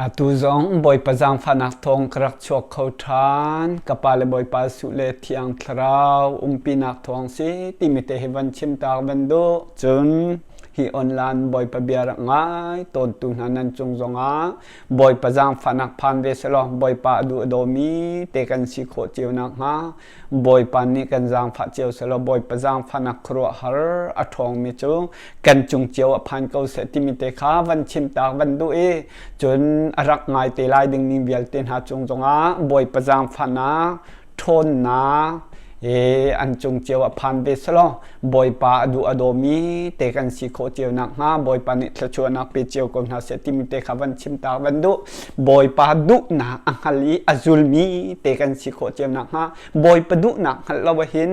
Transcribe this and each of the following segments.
Atu zong Bawipa zaangfahnak thawng ka rak chuak kho ṭhan. Ka pa le Bawipa Suh le Thiang Thlarau umpinak thawng si timi te hi van chim tak van duh. Cun hi online Bawipa bia rak ngai tawntu hna nan cung zongah Bawipa zaangfahnak phan ve selaw Bawipa a duh a dawmi te kan si khawh cio nakhnga Bawipa nih kan zaangfah cio selaw Bawipa zaangfahnak khuaruahhar a ṭhawngmi cu kan cung cio a phan ko seh timi te kha van chim tak van duh i cun a rak ngai te lai dingmi vialte hna cung zongah Bawipa zaangfahnak ṭhawnnak e an cung cio a phan ve selaw Bawipa a duh a dawmi te kan si khawh cio nakhnga Bawipa nih thluachuahnak pe cio ko hna seh timi te kha van chim tak van duh. Bawipa duhnak a hngal i a zulmi te kan si khawh cio nakhnga Bawipa duhnak hngalh lo hin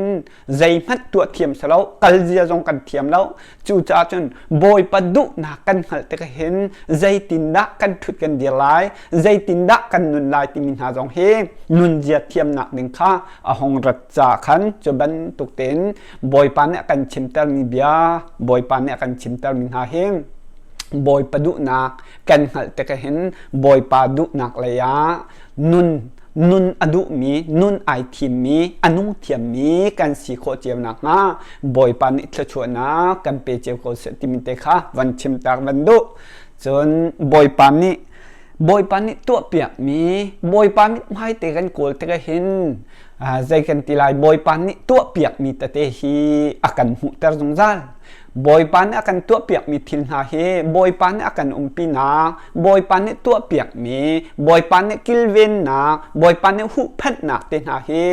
zeihmanh tuah thiam si lo kal zia zong kan thiam lo cucaah cun Bawipa duhnak kan hngalh tik hin zeitindah kan ṭhut kan dir lai zeitindah kan nun lai timi hna zong hi nunzia thiamnak ding kha a hung rat ca khan cu bantuk tein Bawipa nih a kan chimtermi bia Bawipa nih a kan chimtermi hna hi Bawipa duhnak kan hngalh tik hin Bawipa duhnak lei ah nun nun a duhmi nun ai thimmi a nung thiammi kan si khawh cio nakhnga Bawipa nih thluachuahnak kan pe cio ko seh timi te kha van chim tak van duh cun Bawipa nih Bawipa nih tuahpiakmi Bawipa mithmai te kan kawl tikah hin zei kan ti lai Bawipa nih tuahpiakmi tete hi a kan hmuhter zungzal Bawipa nih a kan tuahpiakmi thil hna hi Bawipa nih a kan umpinak Bawipa nih tuahpiakmi Bawipa nih kilvennak Bawipa nih huhphenhnak te hna hi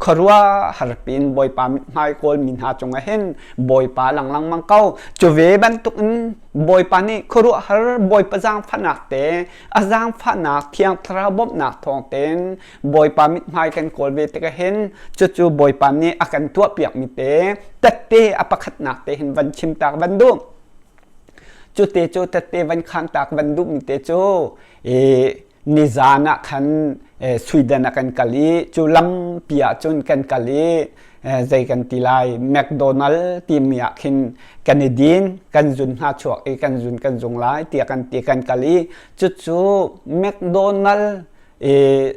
khuaruahhar piin Bawipa mithmai kawlmi hna cungah hin Bawipa lang lengmang ko cu ve bantukin Bawipa nih khuaruahhar Bawipa zaangfahnak te a zaangfahnak Thiang Thlarau bawmhnak thawng tein Bawipa mithmai kan kawl ve tikah hin cucu Bawipa nih a kan tuahpiakmi te tette a pakhatnak te hin van chim tak van duh cu te cu tette van khan tak van duhmi te cu i nizan ah khan Sweden ah kan kal i cu lampi ah cun kan kal i zei kan ti lai McDonald timi ah khin kan i din kan zun hna chuak i kan zun kan zung lai tiah kan ti kan kal i cucu McDonald i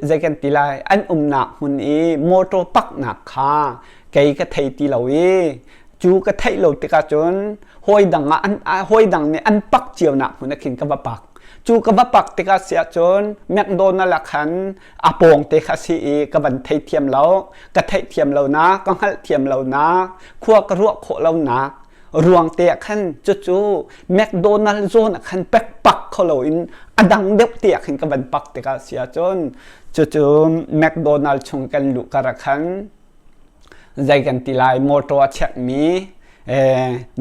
zei kan ti lai an umnak hmun i motor paknak kha kei ka thei ti lo i cu ka theih lo tikah cun hawi dang ah an hawi dang nih an pak cio nak hmun ah khin ka va pak cu ka va pak tikah si ahcun McDonald ah khan a pawng te kha si i ka van thei thiam lo ka theih thiam lo na ka hngalh thiam lo na khua ka ruah khawh lo na ruang te ah khan cucu McDonald zawn ah khan pek pak kho loin a dang deuh te ah khin ka van pak tikah si ahcun cucu McDonald chung kan luh kar ah khan zei kan ti lai motor a checkmi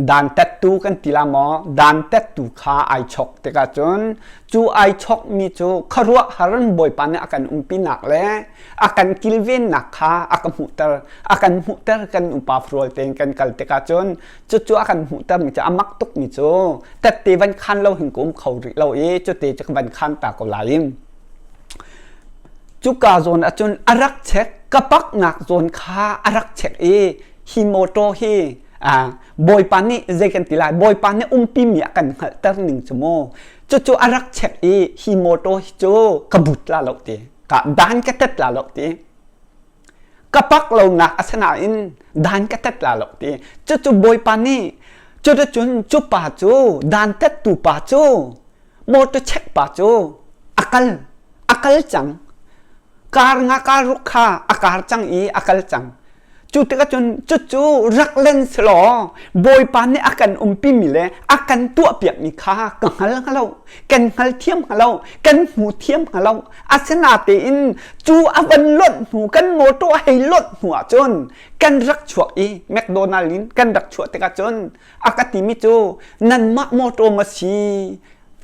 dantattu kan ti la maw dantattu kha ai chok tikah cun cu ai chokmi cu khuaruahhar in Bawipa nih a kan umpinak le a kan kilvennak kha a ka hmuhter a kan hmuhter kan upa rual tein kan kal tikah cun cucu a kan hmuhter mi cu a mak tuk mi cu tette van khan lo hin ka um kho rih lo i cute cu ka van khan ta ko lai Cuka zawn ahcun a rak check ka paknak zawn kha a rak check i hi motor hi Bawipa nih zei kan ti lai Bawipa nih umpi mi a kan hngalhter ning cu mu cucu a rak check i hi motor hi cu ka but la lo ti ka dan ka tet la lo ti ka pak lonak a sanain dan ka tet la lo ti cucu Bawipa nih cuticun cu pa cu dan tettu pa cu motor check pa cu a kal a kal cang kar nga kar ruk kha a kar cang i a kal cang cu tikah cun cucu rak len selaw Bawipa nih a kan umpi mi le a kan tuahpiak mi kha ka hngal hnga lo kan hngal thiam hnga lo kan hmu thiam hnga lo asinatein cu a van lonh hnu kan motor a hei lonh hnu ahcun kan rak chuak i McDonald in kan rak chuah tikah cun a ka timi cu nanmah motor ma si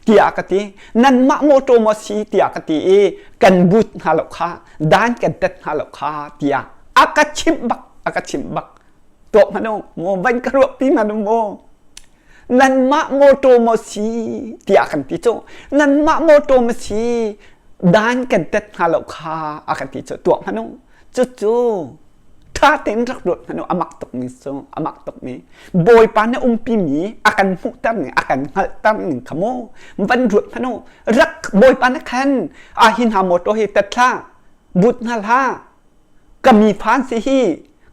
tiah ka ti nanmah motor maw si tiah ka ti i kan but hna lo kha dan kan tet hna lo kha tiah a ka chimh bak a ka chimh bak tuah hmanh u maw van ka ruah pi hmanh u maw nanmah motor maw si tiah kan ti cu nanmah motor maw si dan kan tet hna lo kha a kan ti cu tuah hmanh u cucu Ṭha tein rak ruat hmanh u, a mak tukmi cu, a mak tukmi. Bawipa nih umpi mi a kan hmuhter ning, a kan hngalhter ning kha mu. Van ruat hmanh u, rak Bawipa nih khan a hi hna motor hi tet hlah, but hna hlah. Ka mi fa an si hi,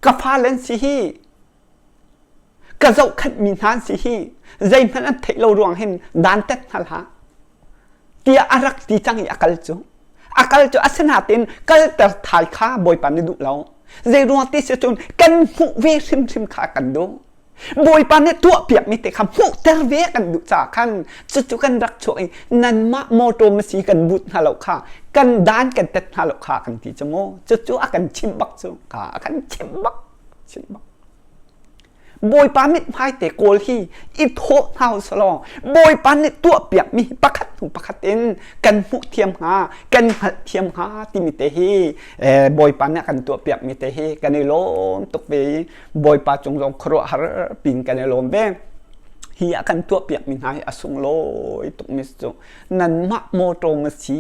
ka fale an si hi, ka zohkhenhmi hna an si hi, zeihmanh an theih lo ruang hin dantat hna hlah. Tiah a rak ti cang i a kal cu. A kal cu asinain kalter thai kha Bawipa nih duh lo. Zei ruang ti si cun kan hmuh ve hrimhrim kha kan duh. Bawipa nih tuahpiakmi te kha hmuhter ve kan duh caah khan cucu kan rak chuak i nanmah mawṭaw masi kan but hna lo kha kan dan kan tet hna lo kha kan ti cu mu. Cucu a kan chimh bak cu. A kan chimh bak. Chimh bak. Bawipa mithmai te kawl hi i thawh hna u selaw Bawipa nih tuahpiakmi hi pakhat hnu pakhat in kan hmuh thiam hnga, kan hngalh thiam hnga timi te hi Bawipa nih a kan tuahpiakmi te hi kan i lawm tuk ve i Bawipa cung zong khuaruahhar pin kan i lawm ve. Hi a kan tuahpiakmi hna hi a sunglawi tukmi cu nanmah mawṭaw na si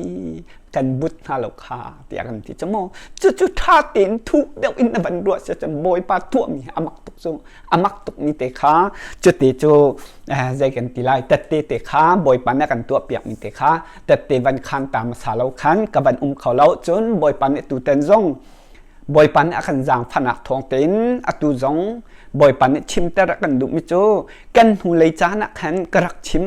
kan but hna lo kha tiah kan ti cu mu. Cucu ṭha tein thuk deuh in na van ruah si cun Bawipa tuahmi hi a mak tuk cu a mak tukmi te kha cuti cu zei kan ti lai tette te kha Bawipa nih a kan tuahpiakmi te kha tette van khan ta hmasa lo khan ka van um kho lo cun Bawipa nih tutan zong Bawipa nih a kan zaangfahnak thawng tein atu zong Bawipa nih chimter a kan duhmi cu kan hnulei caan ah khan ka rak chim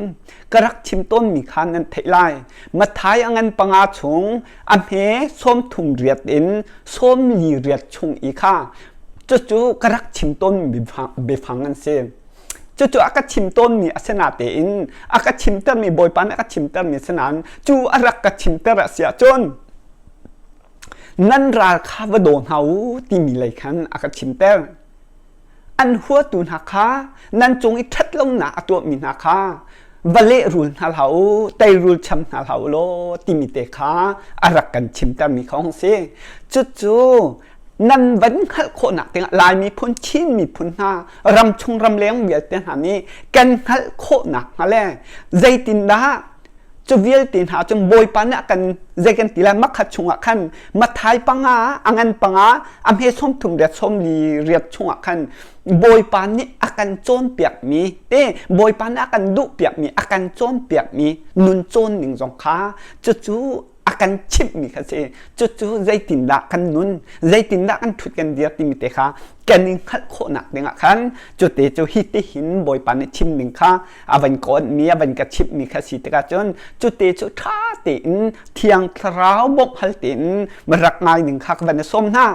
ka rak chim tawnmi kha nan theih lai. Matthai a ngan panga chung a hme 38 in 48 chung i kha cucu ka rak chim tawnmi biafang an si. Cucu a ka chim tawnmi a si natein a ka chimtermi Bawipa nih a ka chimtermi si nain cu a rak ka chimter a si ahcun Nan ral kha va daw hna u timi lei khan a ka chimter. An huatu hna kha nan cung i ṭhatlonak a tuahmi hna kha va lehrul hna hlah u, teirul cham hna hlah u law timi te kha a rak kan chimtermi kha hung si. Cucu nan van hngalh khawhnak dingah Lai miphun, Chin miphun hna, ramchung ramleng vialte hna nih kan hngalh khawhnak hnga le zeitindah Cu vialte hna cun Bawipa nih a kan zei kan ti lai makhat chungah khan Matthai panga a ngan panga a hme 30 riat 40 riat chungah khan Bawipa nih a kan cawnpiakmi te Bawipa nih a kan duhpiakmi a kan cawnpiakmi nun cawn ning zong kha cucu a kan chimhmi kha si cucu zeitindah kan nun zeitindah kan ṭhut kan dir timi te kha kan i hngalh khawhnak dingah khan cute cu hi ti hin Bawipa nih chim ding kha a van kawnmi a van ka chimhmi kha si tikah cun cute cu ṭha tein Thiang Thlarau bawmh hal tein rak ngai ding kha ka van i sawm hna.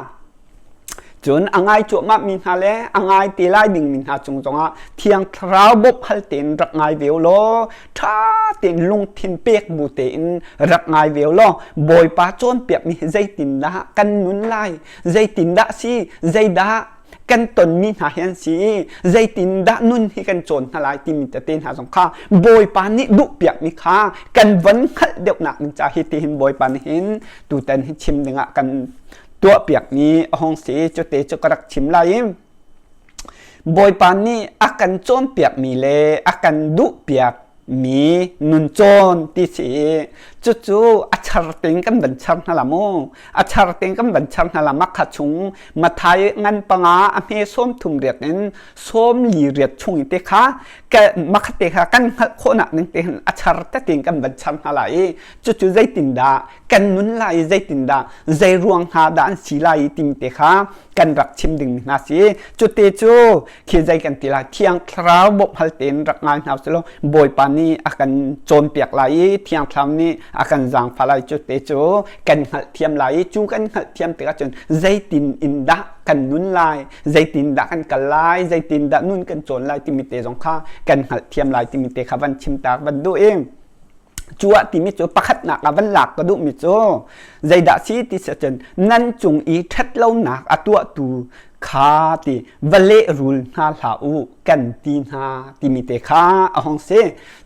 Cun a ngai cuahmah mi hna le a ngai te lai dingmi hna cung zongah Thiang Thlarau bawmh hal tein rak ngai ve u law ṭha tein lungthin pek bu tein rak ngai ve u law Bawipa cawnpiakmi hi zeitindah kan nun lai zeitindah si zeidah kan tonmi hna hi an si i zeitindah nun hi kan cawn hna lai timi tete hna zong kha Bawipa nih duhpiakmi kha kan von hngalh deuhnak ding ca hi tihin Bawipa nih hin tutan hi chim dingah kan tuahpiakmi a hung si cute cu ka rak chim lai i Bawipa nih a kan cawnpiakmi le a kan duhpiak mi nun cawn ti si i cucu a char tein kan van char hna la mu a char tein kan van char hna la makha chung Mathai ngan panga a hme 38 in 48 chung i te kha makha te kha kan hngalh khawhnak ning te hin a char te tein kan van char hna lai i cucu zeitindah kan nun lai i zeitindah zei ruang hna dah an si lai i timi te kha kan rak chim ding mi hna si cute cu khi zei kan ti lai Thiang Thlarau bawmh hal tein rak ngai hna usih law Bawipa nih a kan cawnpiak lai i Thiang Thlarau nih a kan zaangfah lai cu te cu kan hngalhthiam lai i cu kan hngalhthiam tikah cun zeitin in dah kan nun lai zeitin dah kan kal lai zeitin dah nun kan cawn lai timi te zong kha kan hngalhthiam lai timi te kha van chim ta van duh i cu ah timi cu pakhatnak ah van lak ka duhmi cu zeidah si ti si cun nan cung i ṭhatlonak a tuahtu kha ti va lehrul hna hlah u kan ti hna timi te kha a hung si.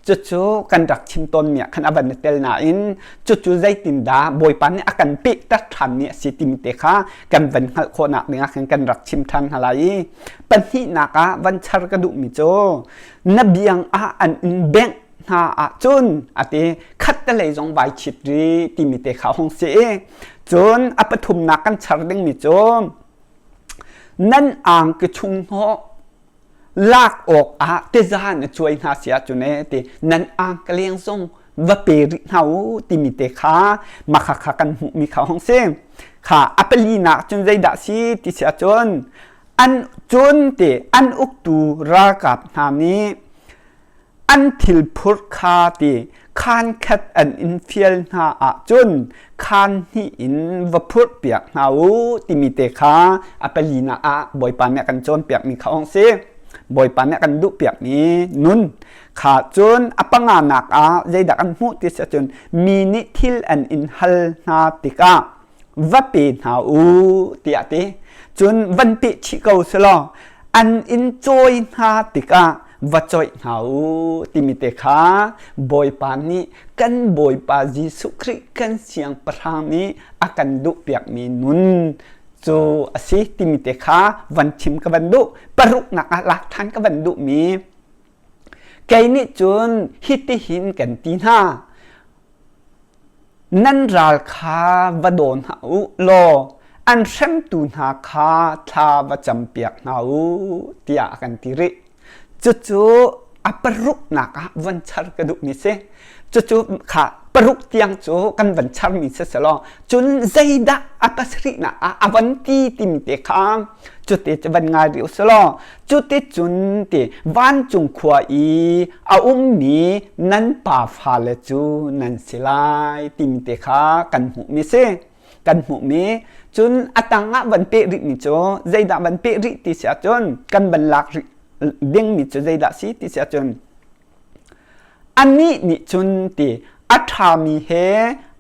Cucu kan rak chim tawnmi ah khan a van i tel nain cucu zeitindah Bawipa nih a kan pehter ṭhanmi a si timi te kha kan van hngalh khawhnak dingah khan kan rak chim ṭhan hna lai i pahnihnak ah van char ka duhmi cu na biang ah an in bengh hna ahcun a ti khattelei zong vai chit rih timi te kha hung si i cun a pathumnak kan char dingmi cu. Nan angki chung hnawh lak awk ah tiza na cuai hna si ahcun ee ti nan angkaleng zong va pe rih hna u timi te kha mah kha kan hmuhmi kha hong si. Kha a palinak cun zeidah si ti si ahcun an cun ti an uktu ralkap hna nih an thil phurh kha ti khaan khat an in fial hna ahcun khaan hnih in va phurh piak hna u timi te kha a palinak ah Bawipa nih a kan cawnpiakmi kha hong si. Bawipa nih a kan duhpiakmi nun kha cun a panganak ah zeidah kan hmuh ti si ahcun mi nih thil an in hal hna tikah va pe hna u tiah ti. Cun van peh chih ko selaw an in cawi hna tikah va coih hna u timi te kha Bawipa nih kan Bawipa Jesuh Khrih kan Siangpahrang nih a kan duhpiakmi nun cu a si timi te kha van chim ka van duh. Paruknak ah lak ṭhan ka van duhmi kei nih cun hitihin kan ti hna. Nan ral kha va daw hna u law an hremtu hna kha thla va campiak hna u tiah a kan ti rih. Cucu a paruknak ah van char ka duhmi si. Cucu kha paruk tiang cu kan van charmi si selaw cun zeidah a pasarihnak ah a van ti timi te kha cuti cu van ngai rih usulaw cuti cun ti vancung khua i a ummi nan pa fale cu nan si lai timi te kha kan hmuhmi si kan hmuhmi cun a tangah van peh rihmi cu zeidah van peh rih ti si ahcun kan van lak rih dingmi cu zeidah si ti si ahcun Anih nih cun ti a ṭhami he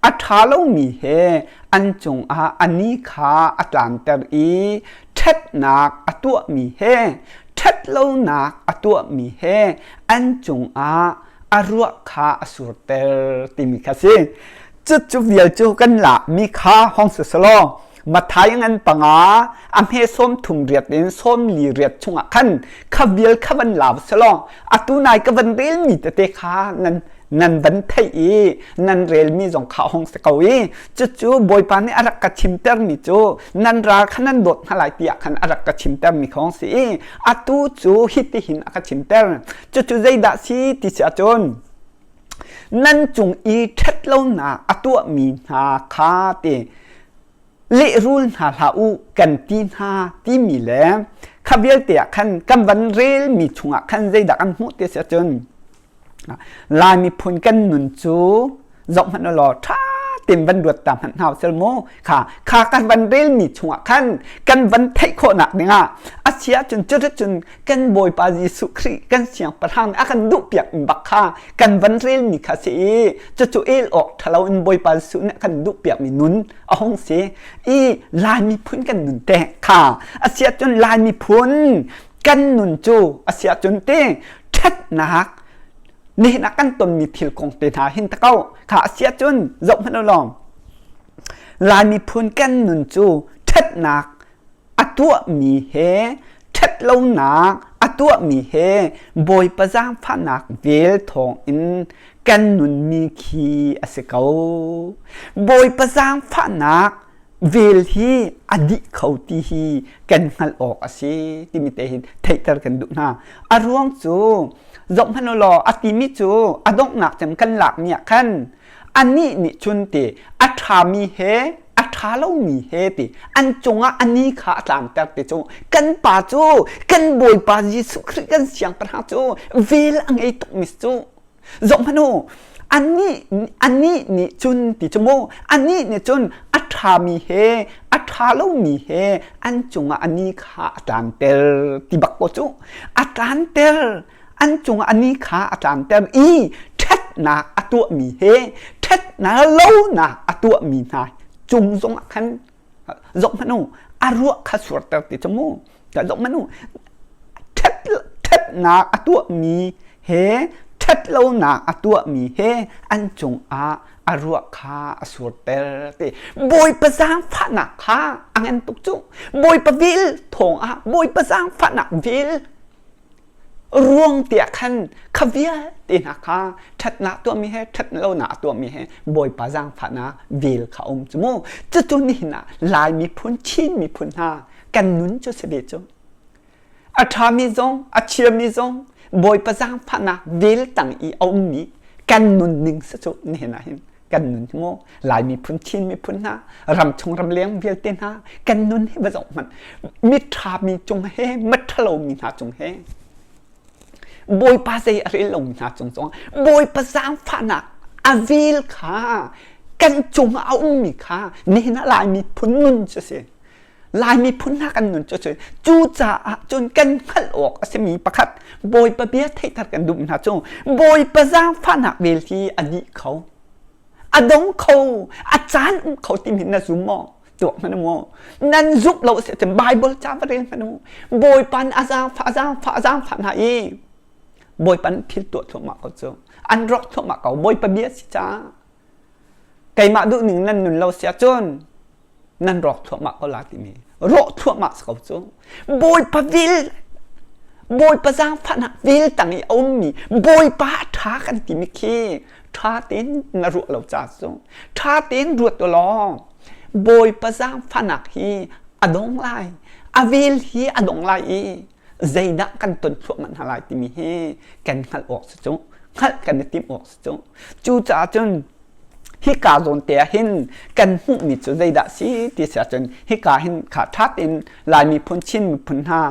a ṭha lomi he an cungah a ni kha a tlanter i ṭhatnak a tuahmi he ṭhatlonak a tuahmi he an cungah a ruah kha a surter timi kha a si. Cucu vial cu kan lakmi kha hong si selaw Mathai ngan panga a hme 38 in 48 chungah khan kha vial kha van lau selaw atu nai ka van relmi tete kha nan nan van theih i nan relmi zong kha hong si ko i cucu Bawipa nih a rak ka chimtermi cu nan ral kha nan dawt hna lai tiah khan a rak ka chimtermi kha hong si i atu cu hitihin a ka chimter cucu zeidah si ti si ahcun Nan cung i ṭhatlonak a tuahmi hna kha ti lehrul hna hlah u kan ti hna timi le kha vialte ah khan kan van relmi chungah khan zeidah kan hmuh ti si ahcun Lai miphun kan nun cu zoh hmanh u law ṭha tein van ruat ta hmanh hna usih mu kha kha kan van relmi chungah khan kan van theih khawhnak dingah a si ahcun cuticun kan Bawipa Jesuh Khrih kan siangpahrang nih a kan duhpiak bak kha kan van relmi kha si i cucu el awk ṭhalo in Bawipa Jesuh nih a kan duhpiakmi nun a hung si i Lai miphun kan nun te kha a si ahcun Lai miphun kan nun cu a si ahcun te ṭhatnak nihin ah kan tonmi thil kong te hna hin ta ko kha a si ahcun zoh hmanh u law Lai miphun kan nun cu ṭhatnak a tuahmi he ṭhatlonak a tuahmi he Bawipa zaangfahnak vel thawngin kan nunmi khi a si ko. Bawipa zaangfahnak vel hi a dih kho ti hi kan hngalh awk a si timi te hin theihter kan duh hna. A ruang cu zohhmanh u law a timi cu a donghnak cem kan lakmi ah khan anih nih cun ti a ṭhami he a ṭha lomi he ti an cungah a ni kha a tlangter ti cu kan pa cu kan Bawipa Jesuh Khrih kan siangpahrang cu vel a ngei tukmi cu zohhmanh u anih anih nih cun ti cu mu anih nih cun a ṭhami he a ṭha lomi he an cungah a ni kha a tlanter ti bak ko cu a tlanter an cungah a ni kha a tlanter i ṭhatnak a tuahmi he ṭhatnak lonak a tuahmi hna cung zongah khan zoh hmanh u a ruah kha surter ti cu mu zoh hmanh u ṭhatnak a tuahmi he ṭhatlonak a tuahmi he an cungah a ruah kha a surter ti Bawipa zaangfahnak kha a ngan tuk cu Bawipa vel thawngah Bawipa zaangfahnak vel. Ruang tiah khan kha vialte hna kha ṭhatnak tuahmi he ṭhat lonak tuahmi he Bawipa zaangfahnak vel kha um cu mu. Cucu nihin ah Lai miphun, Chin miphun hna kan nun cu si ve cu. A ṭhami zong, a chiami zong Bawipa zaangfahnak vel tang i a ummi kan nunning si cu nihin ah hin kan nun hi mu Lai miphun, Chin miphun hna, ramchung ramleng vialte hna kan nun hi va zoh hmanh. Miṭha mi cung he, miṭhalo mi hna cung he Bawipa zei a rel lomi hna cung zong Bawipa zaangfahnak a vel kha kan cungah a ummi kha nihin ah Lai miphun nun cu si. Lai miphun hna kan nun cu si. Cucaah cun kan hngalh awk a simi pakhat Bawipa bia theihter kan duh hna cu Bawipa zaangfahnak vel hi a dih kho. A dong kho, a caan um kho timi na zum maw? Tuak hmanh maw? Nan zumh lo si cun Bible ca va rel hmanh u. Bawipa a zaangfah, a zaangfah, a zaangfah hna i Bawipa thil tuah thluahmah ko cu. An rawk thluahmah ko. Bawipa bia si caah keimah duhning nan nun lo si ahcun nan rawk thluahmah ko la timi rawh thluahmah si ko cu bawipa vil bawipa zaangfahnak vil tang i a ummi bawipa a ṭha kan timi khi ṭha tein na ruah lo ca cu ṭha tein ruat u law bawipa zaangfahnak hi a dong lai a vel hi a dong lai i zeidah kan ton thluahmah hna lai timi hi kan hngalh awk si cu hngalh kan i timh awk si cu cucaah cun hika zawn te ah hin kan hmuhmi cu zeidah si ti si ahcun hika hin kha ṭha tein Lai miphun Chin miphun hna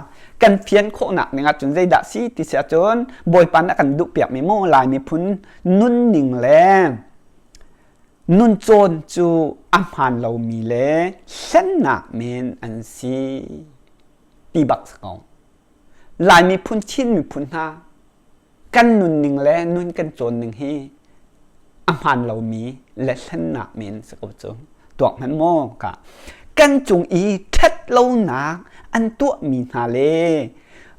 kan fian khawhnak ning ahcun zeidah si ti si ahcun Bawipa nih a kan duhpiakmi maw Lai miphun nunning le nuncawn cu a hmaan lomi le hlennak men an si ti bak si ko. Lai miphun Chin miphun hna kan nunning le nun kan cawnning hi a hmaan lomi le hlennak men si ko cu tuak hmanh maw ka kan cung i ṭhat lonak an tuahmi hna le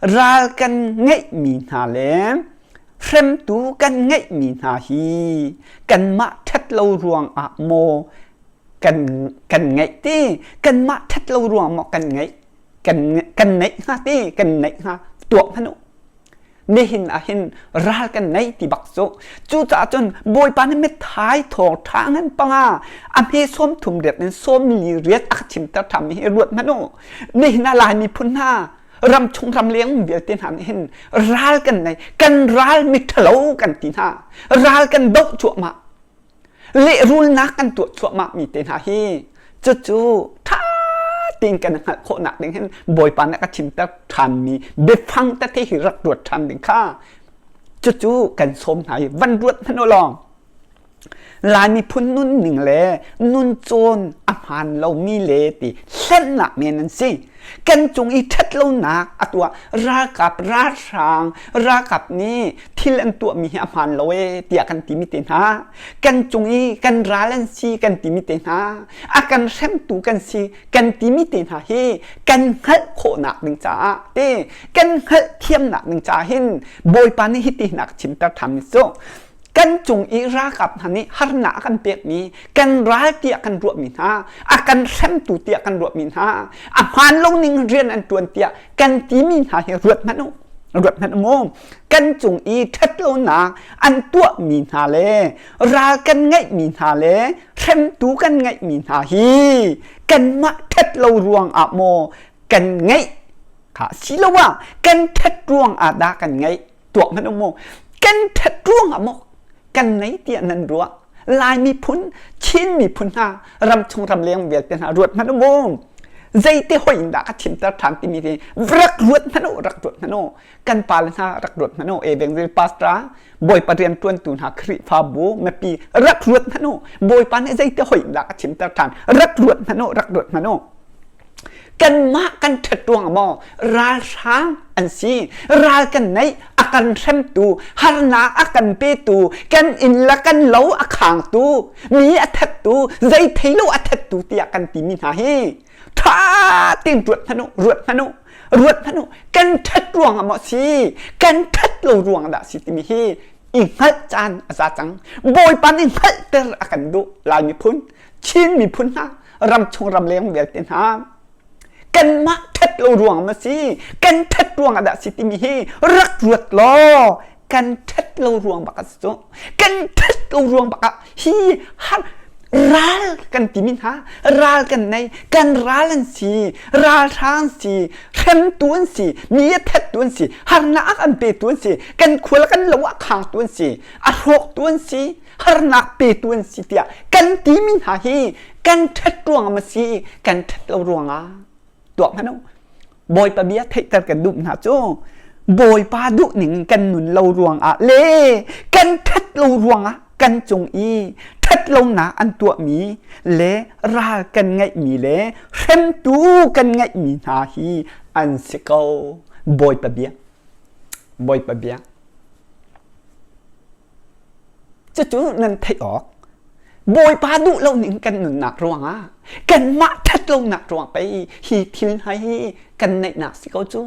ral kan ngeihmi hna le hremtu kan ngeihmi hna hi kanmah ṭhat lo ruangah maw kan kan ngeih ti kanmah ṭhat lo ruang maw kan ngeih kan kan neih hnga ti kan neih hnga tuak hmanh u nihin ah hin ral kan nei ti bak cu cucaah cun bawipa nih mithai thawng ṭha ngan panga a hme sawm thum riat in sawm li riat a ka chimter ṭham hi ruat hmanh u nihin ah lai miphun hna ram chung ram leng vialte hna nih hin ral kan nei kan ral miṭhalo kan ti hna ral kan doh cuahmah lehrulnak kan tuah cuahmah mi te hna hi cucu ṭha tein kan hngalh khawhnak ding hin Bawipa nih a ka chimter ṭhanmi biafang tete hi rak ruat ṭhan ding kha cucu kan sawm hna i van ruat hmanh u law Lai miphun nunning le nun cawn a hmaan lomi le ti hlennak men an si. Kan cung i ṭhatlonak a tuah ralkap ralhrang ralkap nih thil an tuahmi hi a hmaan lo ee tiah kan timi te hna kan cung i kan ral an si kan timi te hna a kan hremtu kan si kan timi te hna hi kan hngalh khawhnak ding caah te kan hngalh thiamnak ding caah hin Bawipa nih hiti hinak chimter ṭhan mi cu kan cung i ralkap hna nih harnak a kan pekmi kan ral tiah kan ruahmi hna a kan hremtu tiah kan ruahmi hna a hmaan lo ning rian an ṭuan tiah kan timi hna hi ruat hmanh u ruat hmanh u mu kan cung i ṭhatlonak an tuahmi hna le ral kan ngeihmi hna le hremtu kan ngeihmi hna hi kanmah ṭhat lo ruang ah maw kan ngeih kha siloah kan ṭhat ruang ah dah kan ngeih tuak hmanh u mu kan ṭhat ruangah maw kan nei tiah nan ruah Lai miphun Chin miphun hna ramchung ramleng vialte hna ruat hmanh u mu zeiti hoi in dah ka chimter ṭhan timi hi rak ruat hmanh u rak ruat hmanh u kan pale hna rak ruat hmanh u evangelist pastor bawipa rian ṭuantu hna Khrihfabu mipi rak ruat hmanh u bawipa nih zeiti hoi in dah ka chimter ṭhan rak ruat hmanh u rak ruat hmanh u Kanmah kan ṭhat ruang maw ralhrang an si ral kan neih a kan hremtu harnak a kan petu kan inn le kan lo a khangtu mi a thattu zei thei lo a thattu tiah kan timi hna hi ṭha tein ruat hmanh u ruat hmanh u ruat hmanh u kan ṭhat ruang ah maw si kan ṭhat lo ruang dah si timi hi i hngalh caan a za cang Bawipa nih hngalhter a kan duh Lai miphun Chin miphun hna ramchung ramleng vialte hna. Kanmah ṭhat lo ruang ma si? Kan ṭhat ruang ah dah si timi hi rak ruat law kan ṭhat lo ruang bak a si cu. Kan ṭhat lo ruang bak ah hi har ral kan timi hna ral kan nei kan ral an si ralhrang an si hremtu an si mi a thattu an si harnak an petu an si kan khual kan lo a khangtu an si a hrawktu an si harnak petu an si tiah kan timi hna hi kan ṭhat ruang ma si kan ṭhat lo ruangah tuah hmanh u Bawipa bia theihter kan duh hna cu Bawipa duh ning kan nun lo ruangah le kan ṭhat lo ruangah kan cung i ṭhat lonak an tuahmi le ral kan ngeihmi le hremtu kan ngeihmi hna hi an si ko. Bawipa bia. Bawipa bia. Cucu nan theih awk Bawipa duh lo ning kan nunnak ruangah kanmah ṭhat lonak ruang pei hi thil hna hi kan neihnak si ko cu.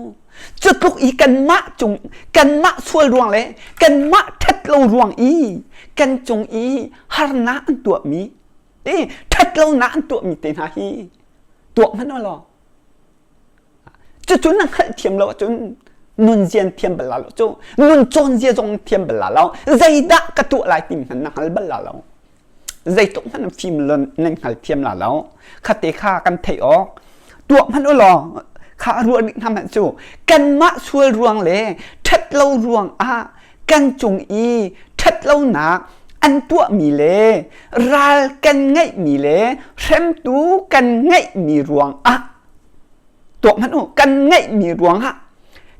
Cu tluk i kanmah cung kanmah sual ruang le kanmah ṭhat lo ruang i kan cung i harnak an tuahmi te ṭhat lonak an tuahmi te hna hi tuah hmanh law Cucu na hngalhthiam lo ahcun nunzian thiam bal la lo cu nun cawnzia zong thiam bal la lo zeidah ka tuah lai ti hmanh na hngal bal la lo zeitluk hmanh fim nan hngal thiam la lo khate kha kan theih awk tuah hmanh u law kha ruah dih hna hmanh cu kanmah sual ruang le ṭhat lo ruang ah kan cung i ṭhat lonak an tuahmi le ral kan ngeihmi le hremtu kan ngeihmi ruang ah tuak hmanh u kan ngeihmi ruangah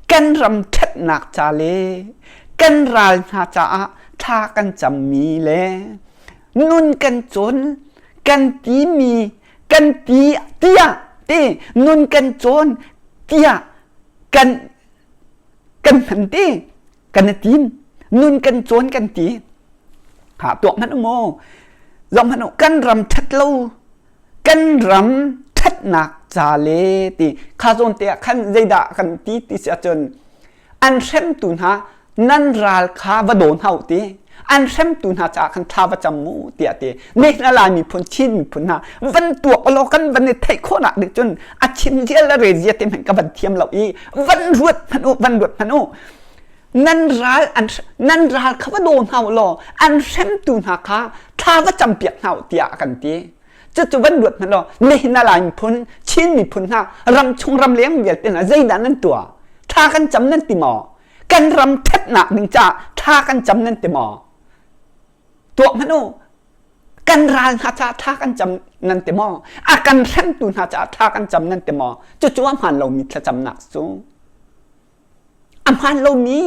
kan ram ṭhatnak ca le kan ral hna caah thla kan cammi le nun kan cawn kan timi kan ti tiah ti nun kan cawn tiah kan kan hman ti kan i tim nun kan cawn kan ti ha tuak hmanh u maw zong hmanh u kan ram ṭhat lo kan ram ṭhatnak ca le ti kha zawn te ah khan zeidah kan ti ti si ahcun an hremtu hna nan ral kha va daw hna u ti an hremtu hna caah khan thla va cam mu tiah ti nihin a Lai miphun Chin miphun hna van tuak law kan van i theih khawhnak nih cun a chim zia le re zia te hmanh ka van thiam lo i van ruat hmanh u van ruat hmanh u nan ral an nan ral kha va daw hna u law an hremtu hna kha thla va campiak hna u tiah a kan ti Cucu van ruat hmanh law nihin a Lai miphun, Chin miphun hna ramchung ramleng vialte hna zeidah nan tuah? Thla kan cam nan ti maw? Kan ram ṭhatnak ding caah thla kan cam nan ti maw? Tuah hmanh u. Kan ral hna caah thla kan cam nan ti maw? A kan hremtu hna caah thla kan cam nan ti maw? Cucu a hmaan lomi thlacamnak cu. A hmaan lomi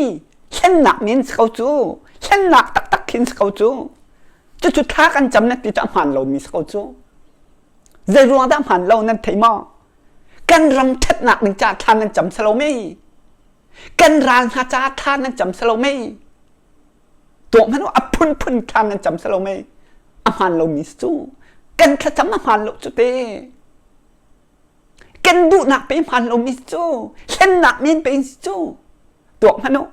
hlennak men si ko cu. Hlennak taktak khin si ko cu. Cucu thla kan cam nan ti cu a hmaan lomi si ko cu. Zei ruang dah hmaan lo nan thei maw? Kan ram ṭhatnak ding caah thla nan cam si lo mei? Kan ral hna caah thla nan cam si lo mei? Tuah hmanh a phunphun thla nan cam si lo mei? A hmaan lomi si cu. Kan thlacam a hmaan lo cu te. Kan duhnak pe hmaan lomi si cu. Hlennak men pe si cu. Tuah hmanh u.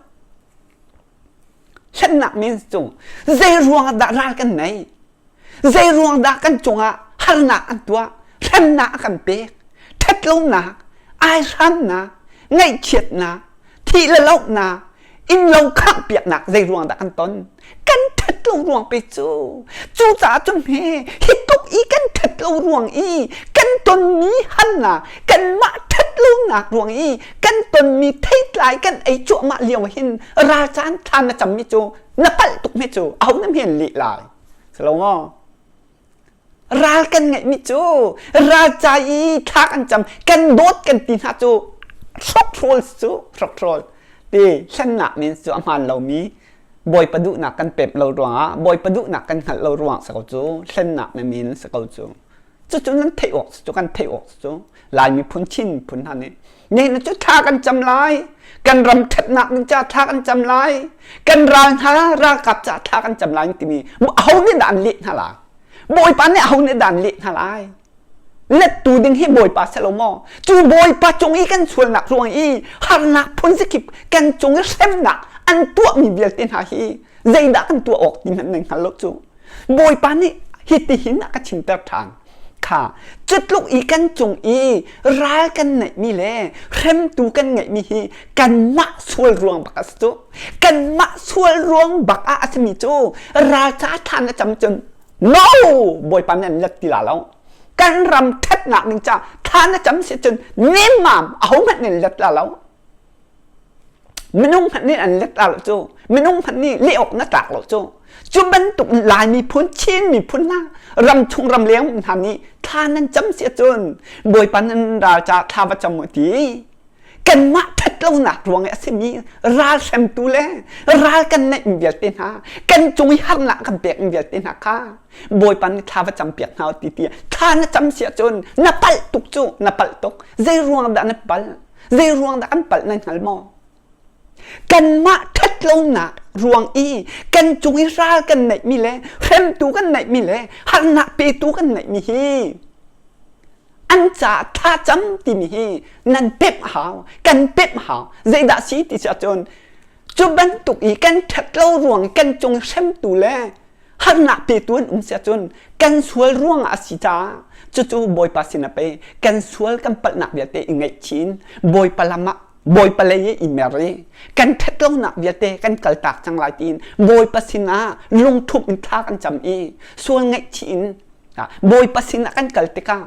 Hlennak means cu zei ruang dah ral kan nei? Zei ruang dah kan cungah harnak an tuah? Hremnak a kan pek. Ṭhatlonak, aihramnak, ngaihchiatnak, thih le lohnak, innlo khangh piaknak zei ruang dah kan ton? Kan ṭhat lo ruang pe cu. Cucaah cun hme hi tluk i kan ṭhat lo ruang i kan tonmi harnak, kanmah ṭhat lonak ruang i kan tonmi theitlai kan ei cuahmah lio hin ralcaan thla na cammi cu na palh tuk hme cu aho na hmen leh lai silo maw ral kan ngeihmi cu ral ca i thla kan cam kan dawt kan ti hna cu hrokhrol cu hrokhrol ti hlennak men cu a hmaan lomi Bawipa duhnak kan pep lo ruangah Bawipa duhnak kan hngalh lo ruang si ko cu hlennak na min si ko cu Cucu nan theih awk cu kan theih awk cu Lai miphun Chin miphun hna nih nihin cu thla kan cam lai kan ram ṭhatnak ding ca thla kan cam lai kan ral hna ralkap ca thla kan cam lai timi aho nih dah an leh hna lai Bawipa nih aho nih dah an leh hna lai lettu ding hi Bawipa si lo maw cu Bawipa cung i kan sualnak ruang i harnak phun zakip kan cung i hremnak an tuahmi vialte hna hi zeidah kan tuah awk ti hmanh nan hngal lo cu Bawipa nih hitihin a ka chimter ṭhan. Kha cutluk i kan cung i ral kan neihmi le hremtu kan ngeihmi hi kanmah sual ruang bak a si cu. Kanmah sual ruang bak ah a simi cu ral ca thla na cam cun no Bawipa nih an let ti la lo. Kan ram ṭhatnak ding ca thla na cam si cun nemmam ahohmanh nih an let la lo. Minung hmanh nih an let la lo cu. Minung hmanh nih leh awk na tlak lo cu. Cu bantuk Lai miphun, Chin miphun hna, ramchung ramleng hna nih thla nan cam si ahcun Bawipa nan ral ca thla va cam u ti. Kanmah ṭhatlonak ruang i a simi ral hremtu le ral kan neihmi vialte hna, kan cung i harnak kan pekmi vialte hna kha Bawipa nih thla va cam piak hna u ti ti thla na cam si ahcun na palh tuk cu, na palh tuk. Zei ruang dah na palh? Zei ruang dah kan palh nan hngal maw? Kanmah ṭhatlonak ruang i kan cung i ral kan neihmi le hremtu kan neihmi le harnak petu kan neihmi hi an caah thlacam timi hi nan pemh hau, kan pemh hau. Zeidah si ti si ahcun cu bantuk i kan ṭhatlo ruang kan cung hremtu le harnak petu an um si ahcun kan sual ruangah a si caah cucu Bawipa sin a pe kan sual kan palhnak vialte i ngaihchih in Bawipa lam ah Bawipa lei i i mer i kan ṭhatlonak vialte kan kaltak cang lai tiin Bawipa sinah lungthup in thla kan cam i sual ngaihchih in Bawipa sinah kan kal tikah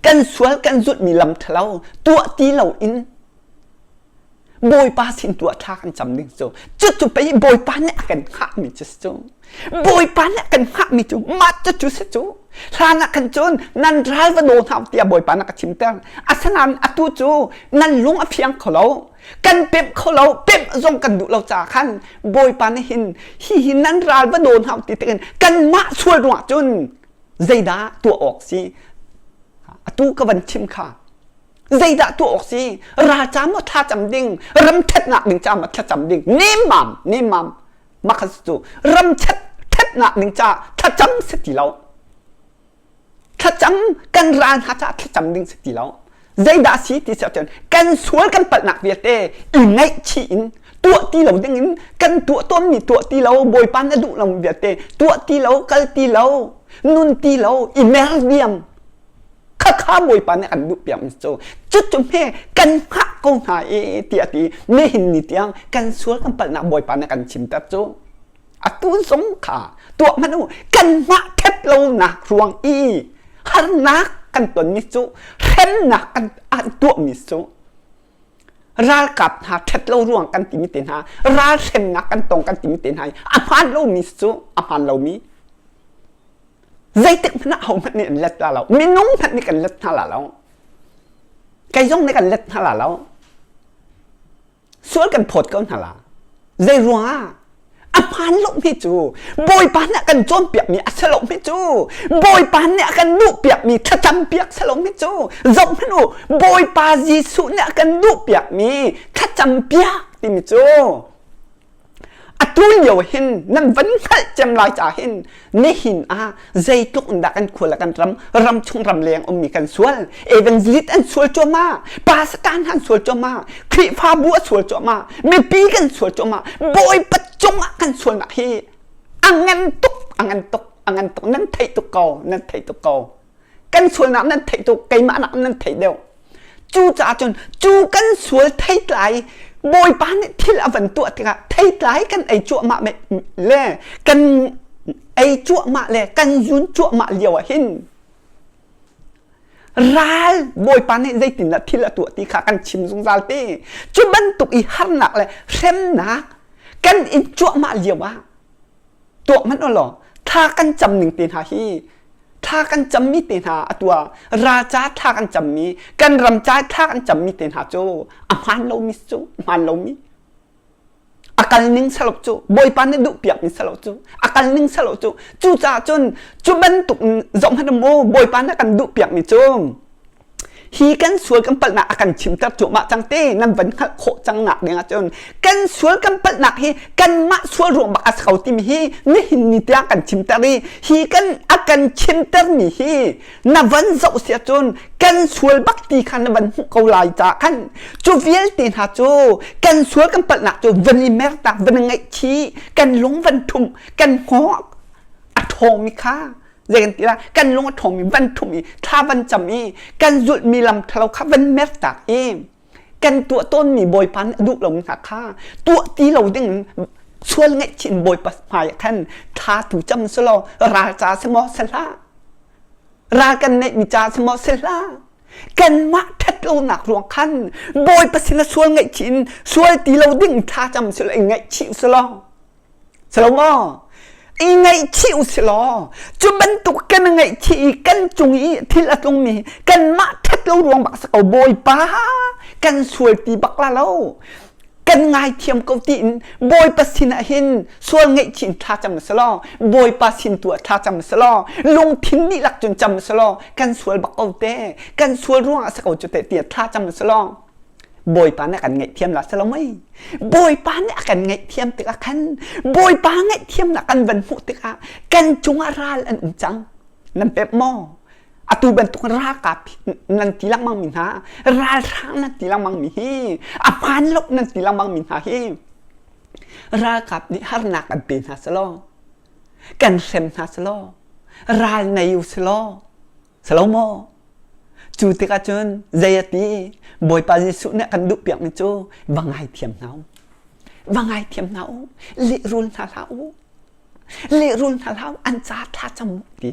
kan sual kan zulhmi lam ṭhalo tuah ti loin Bawipa sin tu ah thla kan cam ding cu cucu pei Bawipa nih a kan hngahmi cu si cu Bawipa nih a kan hngahmi cu mah cucu si cu hlan ah khan cun nan ral va daw hna tiah Bawipa nih a ka chimter asinain atu cu nan lung a fiang kho lo kan pemh kho lo pemh zong kan duh lo caah khan Bawipa nih hin hihi nan ral va daw hna ti tikin kanmah sual ruangah cun zeidah tuah awk si atu ka van chim kha Zeidah tuah awk si? Ral ca maw thlacam ding? Ram ṭhatnak ding ca maw thlacam ding? Nemmam, nemmam. Mah cu ram ṭhatnak ding ca thlacam si ti lo. Thlacam kan ral hna ca thlacam ding si ti lo. Zeidah si ti si ahcun kan sual kan palhnak vialte i ngaihchih in tuah ti lo ding in kan tuah tawnmi tuah ti lo Bawipa na duh lo vialte tuah ti lo kal ti lo nun ti lo i mer diam Khakha Bawipa nih kan duhpiak mi cu cucu hme kan hngah ko hna i tiah ti nihin ni tiang kan sual kan palhnak Bawipa nih kan chimter cu atu zong kha tuah hmanh u kanmah ṭhat lonak ruang i harnak kan tonmi cu hremnak kan an tuahmi cu ralkap hna ṭhat lo ruang kan timi te hna ral hremnak kan tong kan timi te hna a hmaan lomi cu a hmaan lomi Zeitik hmanh ah hohmanh nih an let la lo. Minung hmanh nih kan let hna la lo. Kei zong nih kan let hna la lo. Sual kan phawt ko hna la. Zei ruangah? A hmaan lomi cu Bawipa nih a kan cawnpiakmi a si lomi cu Bawipa nih a kan duhpiakmi thlacampiak si lomi cu zohhmanh u Bawipa Jesuh nih a kan duhpiakmi thlacampiak timi cu Atu lio hin nan van hngalh cem lai ca hin nihin ah zeitluk in dah kan khua le kan ram ram chung ram leng ummi kan sual evangelist an sual cuahmah pastor hna an sual cuahmah Khrihfabu a sual cuahmah mipi kan sual cuahmah Bawipa cungah kan sualnak hi a ngan tuk a ngan tuk a ngan tuk nan theih tuk ko nan theih tuk ko kan sualnak nan theih tuk keimah nak nan theih deuh cucaah cun cu kan sual theitlai bawipa nih thil a van tuah tikah theitlai kan ei cuahmah le kan ei cuahmah le kan zun cuahmah lio ah hin ral bawipa nih zeitindah thil a tuah ti kha kan chim zungzal te cu bantuk i harnak le hremnak kan in cuahmah lio ah tuah hmanh u law thla kan cam ning te hna hi thla kan cammi te hna atu ah raca thla kan cammi kan ram ca thla kan cammi te hna cu a hmaan lomi cu hmaan lomi a kal ning salo cu bawipa nih duh piak mi salo cu a kal ning salo cu cucaah cun cu bantuk zoh hmanh maw bawipa nih kan duh piak mi cu Hi kan sual kan palhnak a kan chimter cuahmah cang te nan van hngalh khawh cang nak ding ahcun kan sual kan palhnak hi kanmah sual ruang bak a si ko timi hi nihin ni tiang kan chimter i hi kan a kan chimtermi hi na van zoh si ahcun kan sual bak ti kha na van hmuh ko lai caah khan cu vialte hna cu kan sual kan palhnak cu van i mertak van i ngaihchih kan lung van thumh kan hngawng a ṭhawngmi kha. Zei kan ti la kan lung a ṭhawng mi van ṭhum i thla van cam i kan zulhmi lam ṭhalo kha van mertak i kan tuah tawnmi Bawipa nih a duh lomi hna kha tuah ti lo ding sual ngaihchih in Bawipa hmai ah khan thla tu cam selaw ral ca si maw si hlah ral kan neihmi ca si maw si hlah kanmah ṭhat lonak ruang khan Bawipa sin a sual ngaihchih in sual ti lo ding thla cam selaw i ngaihchih selaw Salomo, i ngaihchih u si law cu bantuk kan ngaihchih i kan cung i thil a tlungmi kanmah ṭhat lo ruang bak si ko Bawipa kan sual ti bak la lo kan ngaithiam ko tiin Bawipa sin ah hin sual ngaihchih in thla cam si law Bawipa sin tu ah thla cam si law lungthin dihlak cun cam si law kan sual bak ko te kan sual ruang ah si ko cu te tiah thla cam si law Bawipa nih a kan ngaihthiam la si lo mei? Bawipa nih a kan ngaihthiam tikah khan Bawipa ngaihthiamnak kan van hmuh tikah kan cungah ral an um cang. Nan pep maw? Atu bantuk ralkap nan ti lengmang mi hna, ralhrang nan ti lengmang mi hi, a hmaan lo nan ti lengmang mi hna hi, ralkap nih harnak an pe hna selaw, kan hrem hna selaw, ral nei u selaw, Salomo cu tikah cun zei a ti Bawipa Jesuh nih a kan duhpiakmi cu va ngaithiam hna u va ngaithiam hna u lehrul hna hlah u lehrul hna hlah u an ca thla cam u ti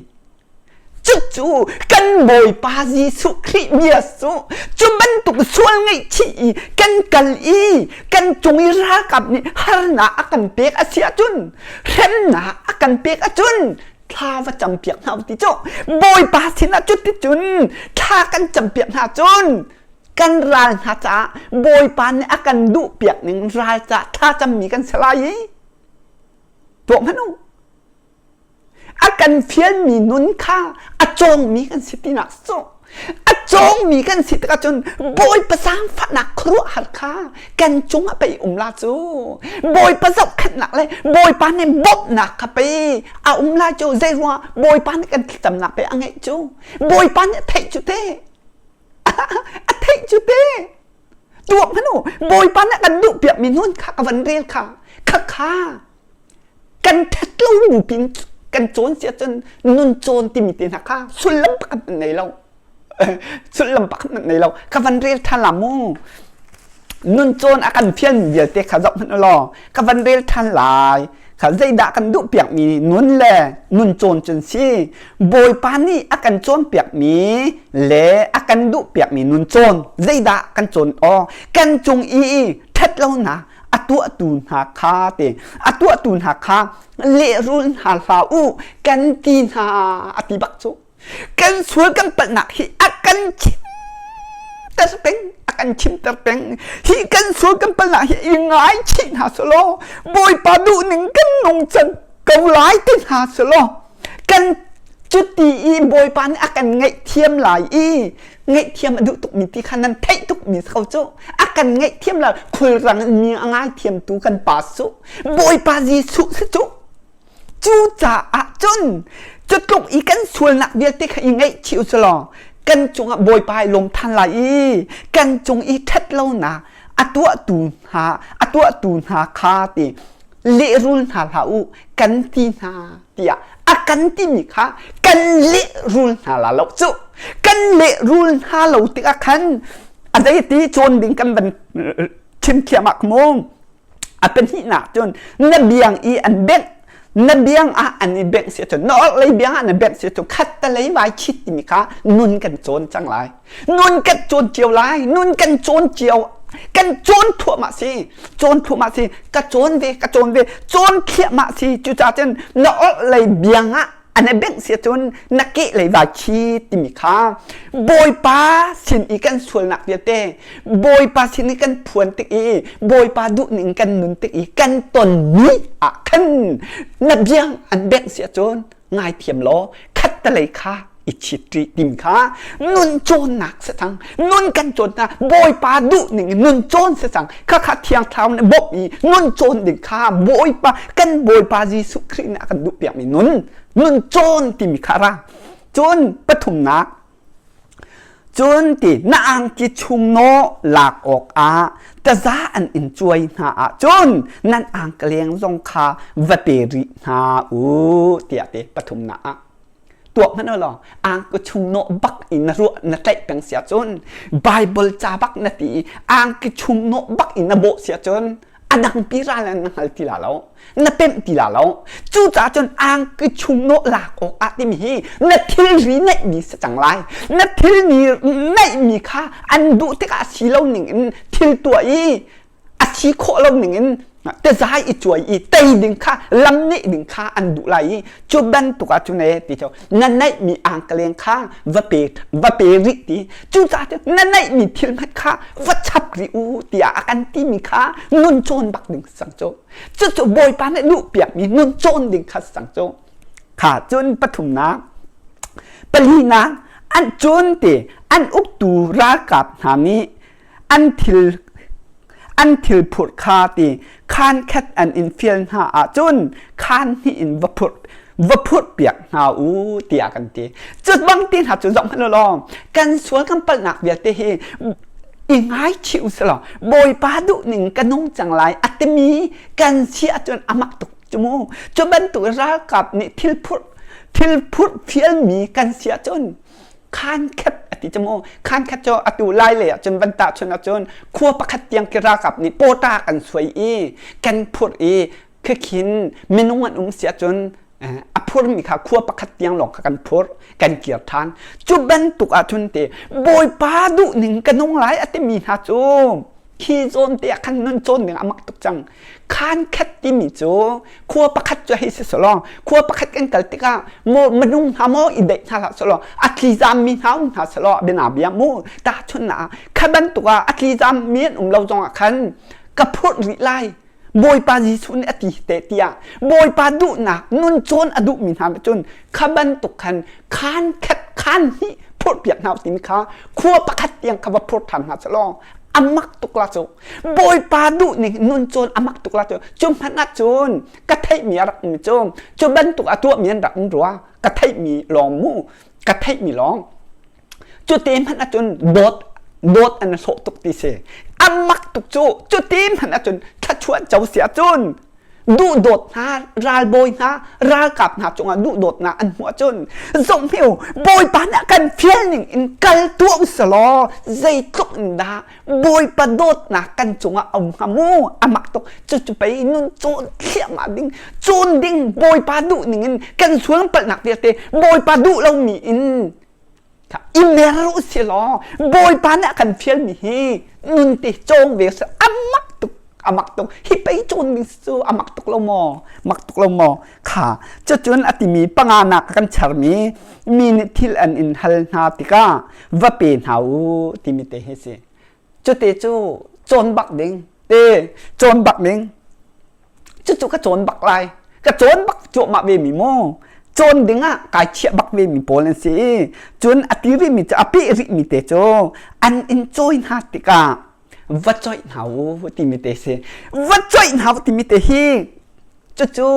cucu kan Bawipa Jesuh Khrih bia cu cu bantuk sual ngaihchih i kan kal i kan cung i ralkap nih harnak a kan pek a si ahcun hremnak a kan pek ahcun thla va campiak hna u ti cu Bawipa sinah cuticun thla kan campiak hna cun kan ral hna caah Bawipa nih a kan duhpiak ning ral caah thla cammi kan si lai i tuah hmanh u a kan fialmi nun kha a cawngmi kan si tinak cu A cawngmi kan si tikah cun Bawipa zaangfahnak khuaruahhar kha kan cungah pei um la cu. Bawipa zohkhenhnak le Bawipa nih bawmhnak kha pei a um lai cu. Zei ruangah Bawipa nih kan thlacamnak pei a ngeih cu. Bawipa nih a theih cu te. A theih cu te. Tuak hmanh u. Bawipa nih a kan duhpiakmi nun kha ka van rel kha. Khakha kan ṭhat lo bu pin kan cawn si ahcun nun cawn timi te hna kha sullam pakhat hmanh nei lo sullam pakhat hmanh nei lo ka van rel ṭhan la mu nun cawn a kan fial mi vialte kha zoh hmanh law ka van rel ṭhan lai kha zeidah kan duh piakmi nun le nun cawn cun si Bawipa nih a kan cawnpiakmi le a kan duh piakmi nun cawn zeidah kan cawn aw kan cung i ṭhat lonak a tuahtu hna kha te a tuahtu hna kha lehrul hna hlah u kan ti hna a ti bak cu kan sual kan palhnak hi a kan chimter peng a kan chimter peng hi kan sual kan palhnak hi i ngaichih hna selaw Bawipa duhning kan nung cang ko lai ti hna selaw kan cuti i Bawipa nih a kan ngaihthiam lai i ngaihthiam a duh tukmi ti kha nan theih tukmi ko cu a kan ngaihthiam lai khulrang in mi a ngaithiamtu kan pa su Bawipa Jesuh si cu cucaah cun cutluk i kan sualnak vialte kha i ngaihchih u law kan cungah Bawipa i lawm than lai i kan cung i ṭhat lonak a tuahtu hna a tuahtu hna kha ti lehrul hna hlah u kan ti hna tiah a kan timi kha kan lehrul hna la lo cu kan lehrul hna lo tikah khan a zei ti cawn ding kan van chim thiam ah mu a pahnihnak cun na biang i an bengh na biang ah an i bengh si cun na orhlei biang ah na bengh si cun khat ta lei vai chit timi kha nun kan cawn cang lai nun kan cawn cio lai nun kan cawn cio kan cawn thluahmah si cawn thluahmah si ka cawn ve ka cawn ve cawn thliahmah si cucaah cun na orhlei biang ah an i bengh si cun na kehlei vai chi timi kha Bawipa sin i kan sualnak vialte Bawipa sin i kan phuan tik i Bawipa duhning kan nun tik i kan tonmi ah khan na biang an bengh si ahcun ngaithiam law khattelei kha i chit rih tim kha nun cawnnak si cang nun kan cawn hna bawipa duh ning in nun cawn si cang kha kha thiang thlarau nih bawmh i nun cawn ding kha bawipa kan bawipa Jesuh Khrih nih a kan duh piakmi nun nun cawn timi kha ra cun pathumnak Cun ti na angki chung nawh lak awkah taza an in cuai hna ahcun nan angkaleng zong kha va pe rih hna u tiah ti pathumnak ah. Tuak hmanh law angki chung nawh bak in na ruah na tlaih peng sia cun Bible ca bak na ti i angki chung nawh bak in na bawh sia cun a dang pi ral na hngal ti la lo na pemh ti la lo. Cucaah cun angki chung nawh lak awk ah timi hi na thilri neihmi si cang lai. Na thilri neihmi kha an duh tikah si lo ning in thil tuah i a si khawh lo ning in tezai i cuai i tei ding kha lam nih ding kha an duh lai i cu bantuk ah cun e ti cu na neihmi angkaleng kha va pe va pe rih ti. Cucaah cun na neihmi thil hmanh kha va chap rih u tiah a kan timi kha nun cawn bak ding sang cu. Cucu Bawipa nih duh piakmi nun cawn ding kha sang cu. Kha cun pathumnak palinak an cun ti an uktu ralkap hna nih an thil an thil phurh kha ti khaan khat an in fial hna ahcun khaan hnih in va phurh va phurh piak hna u tiah kan ti. Cu bang ti hna cu zoh hmanh law kan sual kan palhnak vialte hi i ngaichih u selaw Bawipa duh ning ka nung cang lai a timi kan si ahcun a mak tuk cu mu. Cu bantuk ralkap nih thil phurh thil phurh fialmi kan si ahcun khaan khat a ti cu mu. Khaan khat cu atu lai lei ahcun van tahchun ahcun khua pakhat tiang ki ralkap nih pawta kan suai i kan phurh i khikhin minung an um si ahcun a phurmi kha khua pakhat tiang lawng kha kan phur kan kir ṭhan. Cu bantuk ahcun te Bawipa duh ning ka nung lai a timi hna cu khi zawn te ah khan nun cawn ding a mak tuk cang. Khaan khat timi cu khua pakhat cu hei si selaw khua pakhat kan kal tikah maw minung hna maw i deih hna hlah selaw a tlizam mi hna um hna selaw bia bia mu tahchunhnak ah kha bantuk ah a tlizam mi an um lo zong ah khan ka phurh rih lai. Bawipa Jesuh nih a ti te tiah Bawipa duhnak nun cawn a duhmi hna cun kha bantuk khan khaan khat khaan hnih phurhpiak hna timi kha khua pakhat tiang kha va phur ṭhan hna selaw a mak tuk la cu. Bawipa duh ning nun cawn a mak tuk la cu. Cu hmanh ah cun ka theihmi a rak um cu cu bantuk a tuahmi an rak um rua ka theihmi lawng mu ka theihmi lawng. Cuti hmanh ahcun dawt dawt an hlawh tuk ti si. A mak tuk cu. Cuti hmanh ahcun thluachuah co si ahcun duhdawt hna ralbawi hna ralkap hna cungah duhdawtnak an hmuh ahcun zohhme u Bawipa nih a kan fial ning in kal tuah u selaw zeitluk in dah Bawipa dawtnak kan cungah a um hnga mu. A mak tuk. Cucu pei nun cawn thliahmah ding cawn ding Bawipa duh ning in kan sual palhnak vialte Bawipa duh lomi in i mer u si law Bawipa nih a kan fialmi hi nun te cawng ve seh. A mak tuk a mak tuk. Hi pei cawn ding cu a mak tuk lo maw mak tuk lo maw? Kha cucun a timi panganak kan charmi mi nih thil an in hal hna tikah va pe hna u timi te hi si. Cute cu cawn bak ding te cawn bak ding. Cucu ka cawn bak lai. Ka cawn bak cuahmah ve mi mu. Cawn ding ah kai chiah bak ve mi pawl an si. Cun a ti rih mi cu a peh rih mi te cu an in cawi hna tikah va coih hna u timi te si. Va coih hna u timi te hi cucu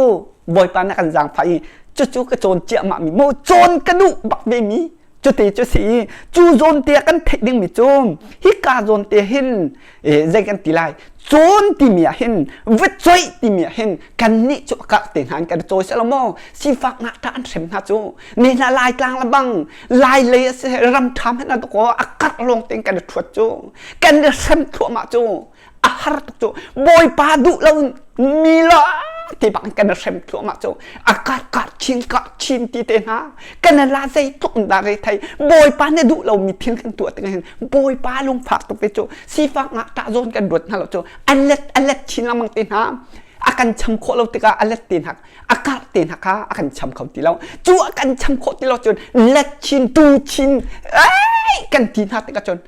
Bawipa nih a kan zaangfah i cucu ka cawn ciahmah mi mu cawn ka duh bak ve mi cuti cu si i cu zawn te ah kan theih dingmi cu hika zawn te hin zei kan ti lai cawn timi ah hin va coih timi ah hin kannih cu a kak te hna in kan cawi selaw maw sifak ngakṭah an hrem hna cu ne hna lai tlang le bang lai lei a si ram ṭha hmanh ah dakaw a karh lawng tein kan i ṭhuat cu kan i hrem thluahmah cu a har tuk cu. Bawipa duh lo mi la ti bang kan hrem thluahmah cu a kar kar chin kar chin ti te hna kan la zeitluk in dah re thei Bawipa nih duh lo mi thil kan tuah tikah hin Bawipa lungfak tuk te cu sifak ngakṭah zawn kan ruat hna lo cu a let a let chin lengmang te hna a kan cham khawh lo tikah a let te hna a kar te hna kha a kan cham kho ti lo cu a kan cham khawh ti lo cun let chin tu chin ei kan ti hna tikah cun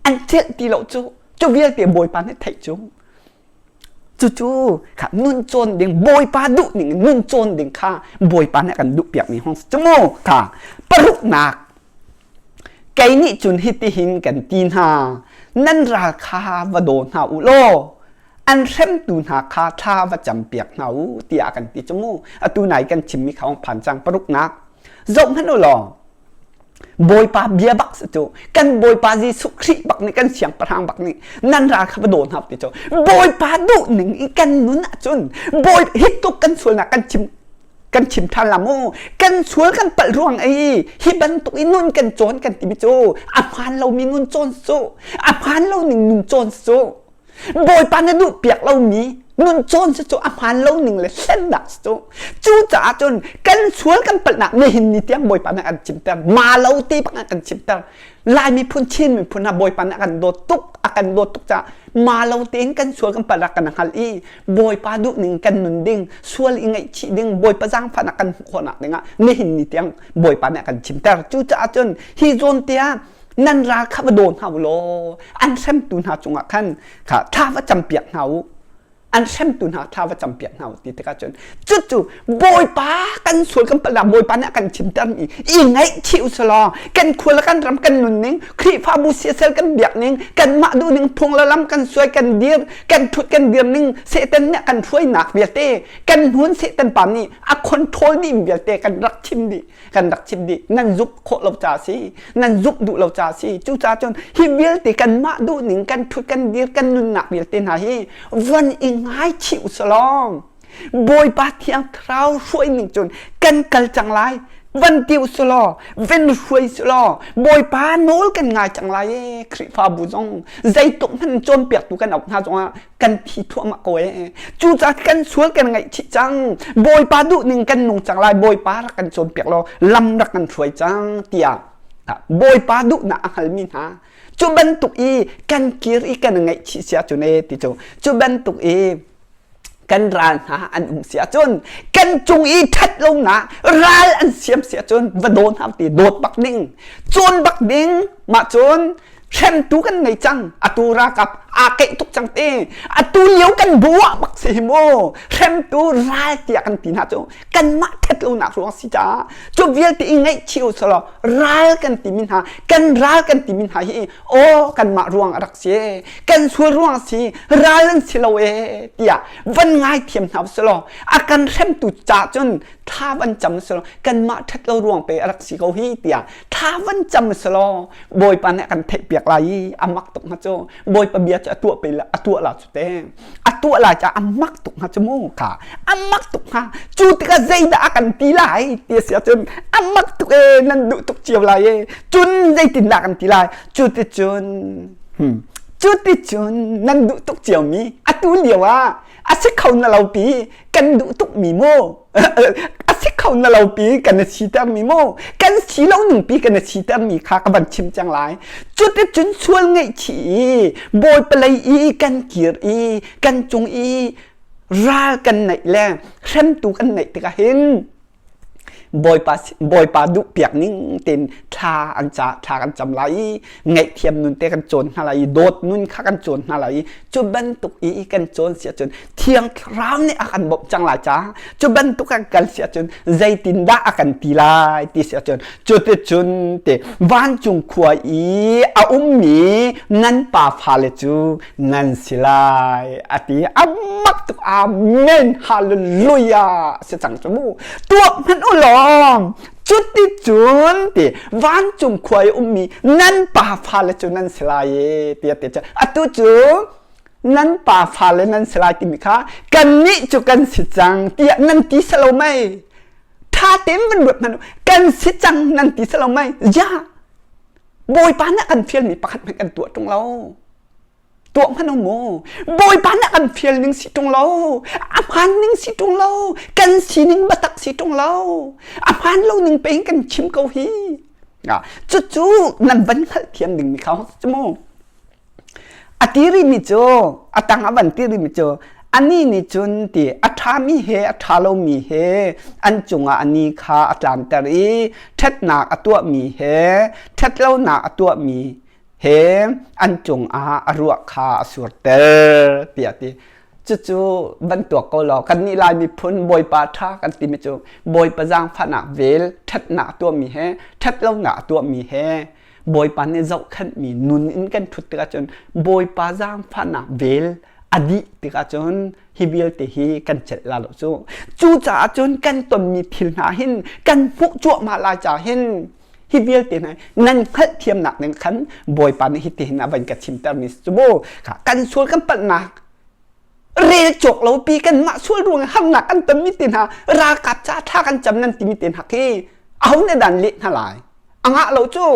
an celh ti lo cu. Cu vialte Bawipa nih theih cu cucu kha nun cawn ding Bawipa duh ning nun cawn ding kha Bawipa nih a kan duh piakmi hong si cu mu. Kha paruknak kei nih cun hitihin kan ti hna nan ral kha va daw hna u law an hremtu hna kha thla va campiak hna u tiah kan ti cu mu. Atu nai kan chimmi kha hong phan cang paruknak zoh hmanh u law Bawipa bia bak si cu kan Bawipa Jesuh Khrih bak nih kan siangpahrang bak nih nan ral kha va daw hna ti cu Bawipa duh ning in kan nun ahcun Bawi hi tluk kan sualnak kan chim. Kan chim ṭhan la mu. Kan sual kan palh ruang ei hi bantuk i nun kan cawn kan timi cu a hmaan lomi nun cawn cu a hmaan lo ning nun cawn cu Bawipa na duh piak lomi nun cawn cu cu a hmaan lo ning le hlennak cu cucaah cun kan sual kan palhnak nihin ni tiang Bawipa nih a kan chimter ma lo te bak a kan chimter Lai miphun Chin miphun hna Bawipa nih a kan dawt tuk a kan dawt tuk caah ma lo tein kan sual kan palh kan hngalh i Bawipa duh ning kan nun ding sual i ngaihchih ding Bawipa zaangfahnak kan hmuh khawhnak dingah nihin ni tiang Bawipa nih a kan chimter cucaah cun hi zawn te ah nan ral kha va daw hna u law an hremtu hna cungah khan kha thla va campiak hna u an hremtu hna thla va campiak hna u ti tikah cun cucu Bawipa kan sual kan palh Bawipa nih a kan chimter mi i ngaihchih u selaw kan khua le kan ram kan nun ning Khrihfabu siasal kan biak ning kanmah duh ning phung le lam kan suai kan dir kan thut kan dir ning Satan nih kan hruainak vialte kan hnun Satan pa nih a control dih vialte kan rak chim dih kan rak chim dih nan zumh khawh lo ca si nan zumh duh lo ca si cucaah cun hi vialte kanmah duh ning kan thut kan dir kan nunnak vialte hna hi von i ngaichih usalaw Bawipa thiang thlarau hruai ning cun kan kal cang lai van ti usulaw van hruai sulaw Bawipa nawl kan ngai cang lai e Khrihfabu zong zeitluk hmanh cawnpiaktu kan auh hna zongah kan thi thuahmah ko ee cucaah kan sual kan ngaihchih cang bawipa duh ning kan nung cang lai bawipa rak kan cawnpiak law lam rak kan hruai cang tiah bawipa duhnak a hngalmi hna cu bantuk i kan kir i kan ngaihchih sia cun ee ti cu cu bantuk i kan ral hna an um si ahcun kan cung i ṭhat lonak ral an siam si ahcun va daw hna ti dawt bak ding cawn bak ding mah cun hremtu kan ngei cang atu ralkap aa keih tuk cang te atu lio kan buah bak si hi mu hremtu ral tiah kan ti hna cu kanmah ṭhat lonak ruang si caah cu vialte i ngaihchih u selaw ral kan timi hna kan ral kan timi hna hi aw kanmah ruang a rak si kan sual ruang si ral an si lo e tiah van ngai thiam hna u selaw a kan hremtu ca cun thla van cam selaw kanmah ṭhat lo ruang pe a rak si ko hi tiah thla van cam selaw Bawipa nih a kan theihpiak lai i a mak tuk hnga cu Bawipa bia cu a tuah pe a tuah la cu te a tuah lai caah a mak tuk hnga cu mu kha a mak tuk hnga cu tikah zeidah a kan ti lai ti a si ahcun a mak tuk e nan duh tuk cio lai e cun zeitindah kan ti lai cu ti cun cu ti cun nan duh tuk cio mi atu lio ah a si kho na lo pi kan duh tuk mi mu a si kho na lo pi kan i siter mi mu kan si lo ning pi kan i siter mi kha ka van chim cang lai cuticun sual ngaihchih i bawipa lei i kan kir i kan cung i ral kan neih le hremtu kan neih tikah hin Bawipa Bawipa duhpiak ning tein thla an ca thla kan cam lai i ngaihthiam nun te kan cawn hna lai i dawt nun kha kan cawn hna lai i cu bantuk i kan cawn si ahcun Thiang Thlarau nih a kan bawmh cang lai ca cu bantuk kan kal si ahcun zeitindah a kan ti lai ti si ahcun cuticun te vancung khua i a ummi nan pa fale cu nan si lai a ti a mak tuk amen hallelujah si cang cu mu tuak hmanh u lawng cuticun ti vancung khua i ummi nan pa fale cu nan si lai e tiah ti atu cu nan pa fale nan si lai timi kha kannih cu kan si cang tiah nan ti salo mei tha tein van ruat hmanh kan si cang nan ti salo mei ya Bawipa nih a kan fialmi pakhat hmanh kan tuah ṭung lo. Tuah hmanh u mu. Bawipa nih a kan fial ning si ṭung lo. A hmaan ning si ṭung lo. Kan sining biatak si ṭung lo. A hmaan lo ning pe in kan chim ko hi. Cucu nan van hngalhthiam dingmi kha cu mu. A ti rihmi cu a tang a van ti rihmi cu anih nih cun ti a ṭhami he a ṭha lomi he an cungah a ni kha a tlanter i ṭhatnak a tuahmi he ṭhatlonak a tuahmi he an cungah a ruah kha a surter tiah a ti. Cucu van tuak ko law kannih Lai miphun Bawipa ṭha kan timi cu Bawipa zaangfahnak vel ṭhatnak a tuahmi he ṭhatlonak a tuahmi he Bawipa nih zohkhenhmi nun in kan ṭhut tikah cun Bawipa zaangfahnak vel a dih tikah cun hi vialte hi kan celh la lo cu. Cucaah cun kan tonmi thil hna hin kan hmuh cuahmah lai caah hin hi vialte hna nan hngalhthiamnak ning khan Bawipa nih hitihin a van ka chimtermi cu mu kan sual kan palhnak. Rel cawk lo pi kan mah sual ruang harnak kan ton mi te hna ralkap ca thla kan cam nan timi te hna khi aho nih dan leh hna lai? A ngah lo cu.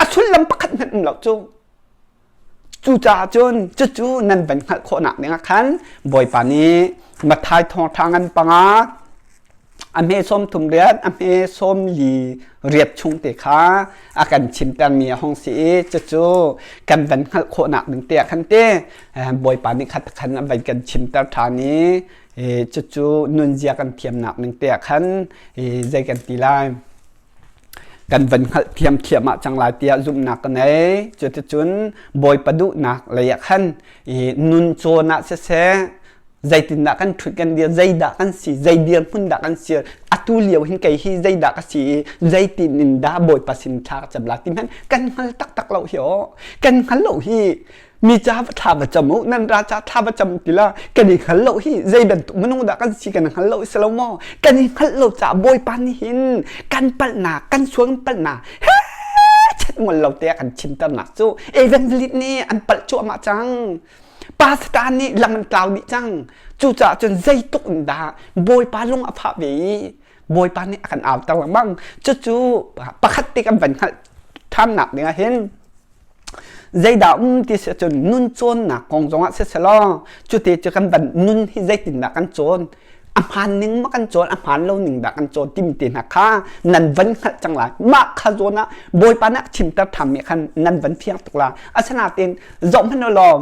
A sullam pakhat hmanh um lo cu. Cucaah cun cucu nan van hngalh khawhnak dingah khan Bawipa nih Matthai thawngṭha ngan panga a hme sawm thum riat a hme sawm li riat chung te kha a kan chimtermi a hung si i cucu kan van hngalh khawhnak ding te ah khan te Bawipa nih khat khan a van kan chimter ṭhan i cucu nunzia kan thiamnak ning te ah khan zei kan ti lai kan van hngalh thiam thiam ah cang lai tiah zumhnak ka nei. Cuticun Bawipa duhnak lei ah khan i nun cawn ah siseh zeitindah kan ṭhut kan dir zeidah kan si zei dirhmun dah kan si atu lio hin kei hi zeidah ka si i zeitin in dah Bawipa sin thla ka cam la ti hmanh kan hngal taktak lo hi aw kan hngal lo hi mi ca va thla va cam u nan ra ca thla va cam ti la kan i hngal lo hi zei bantuk minung dah kan si kan hngal lo si lo maw kan i hngalh lo ca bawipa nih hin kan palhnak kan sual kan palhnak he chet ngol lo te kan chimternak cu evangelist nih an palh cuahmah cang pastor nih lam an tlau dih cang cucaah cun zeituk in dah bawipa lung a fah ve i bawipa nih a kan auter lengmang cucu pakhat te kan van hngalh ṭhannak ding ah hin Zeidah um ti si ahcun nun cawnnak kong zongah siselaw cuti cu kan van nun hi zeitindah kan cawn a hmaan ning ma kan cawn a hmaan lo ning dah kan cawn timi te hna kha nan van hngalh cang lai mah kha zawn ah Bawipa nih a chimter ṭhanmi khan nan van fiang tuk lai asinain zoh hmanh u law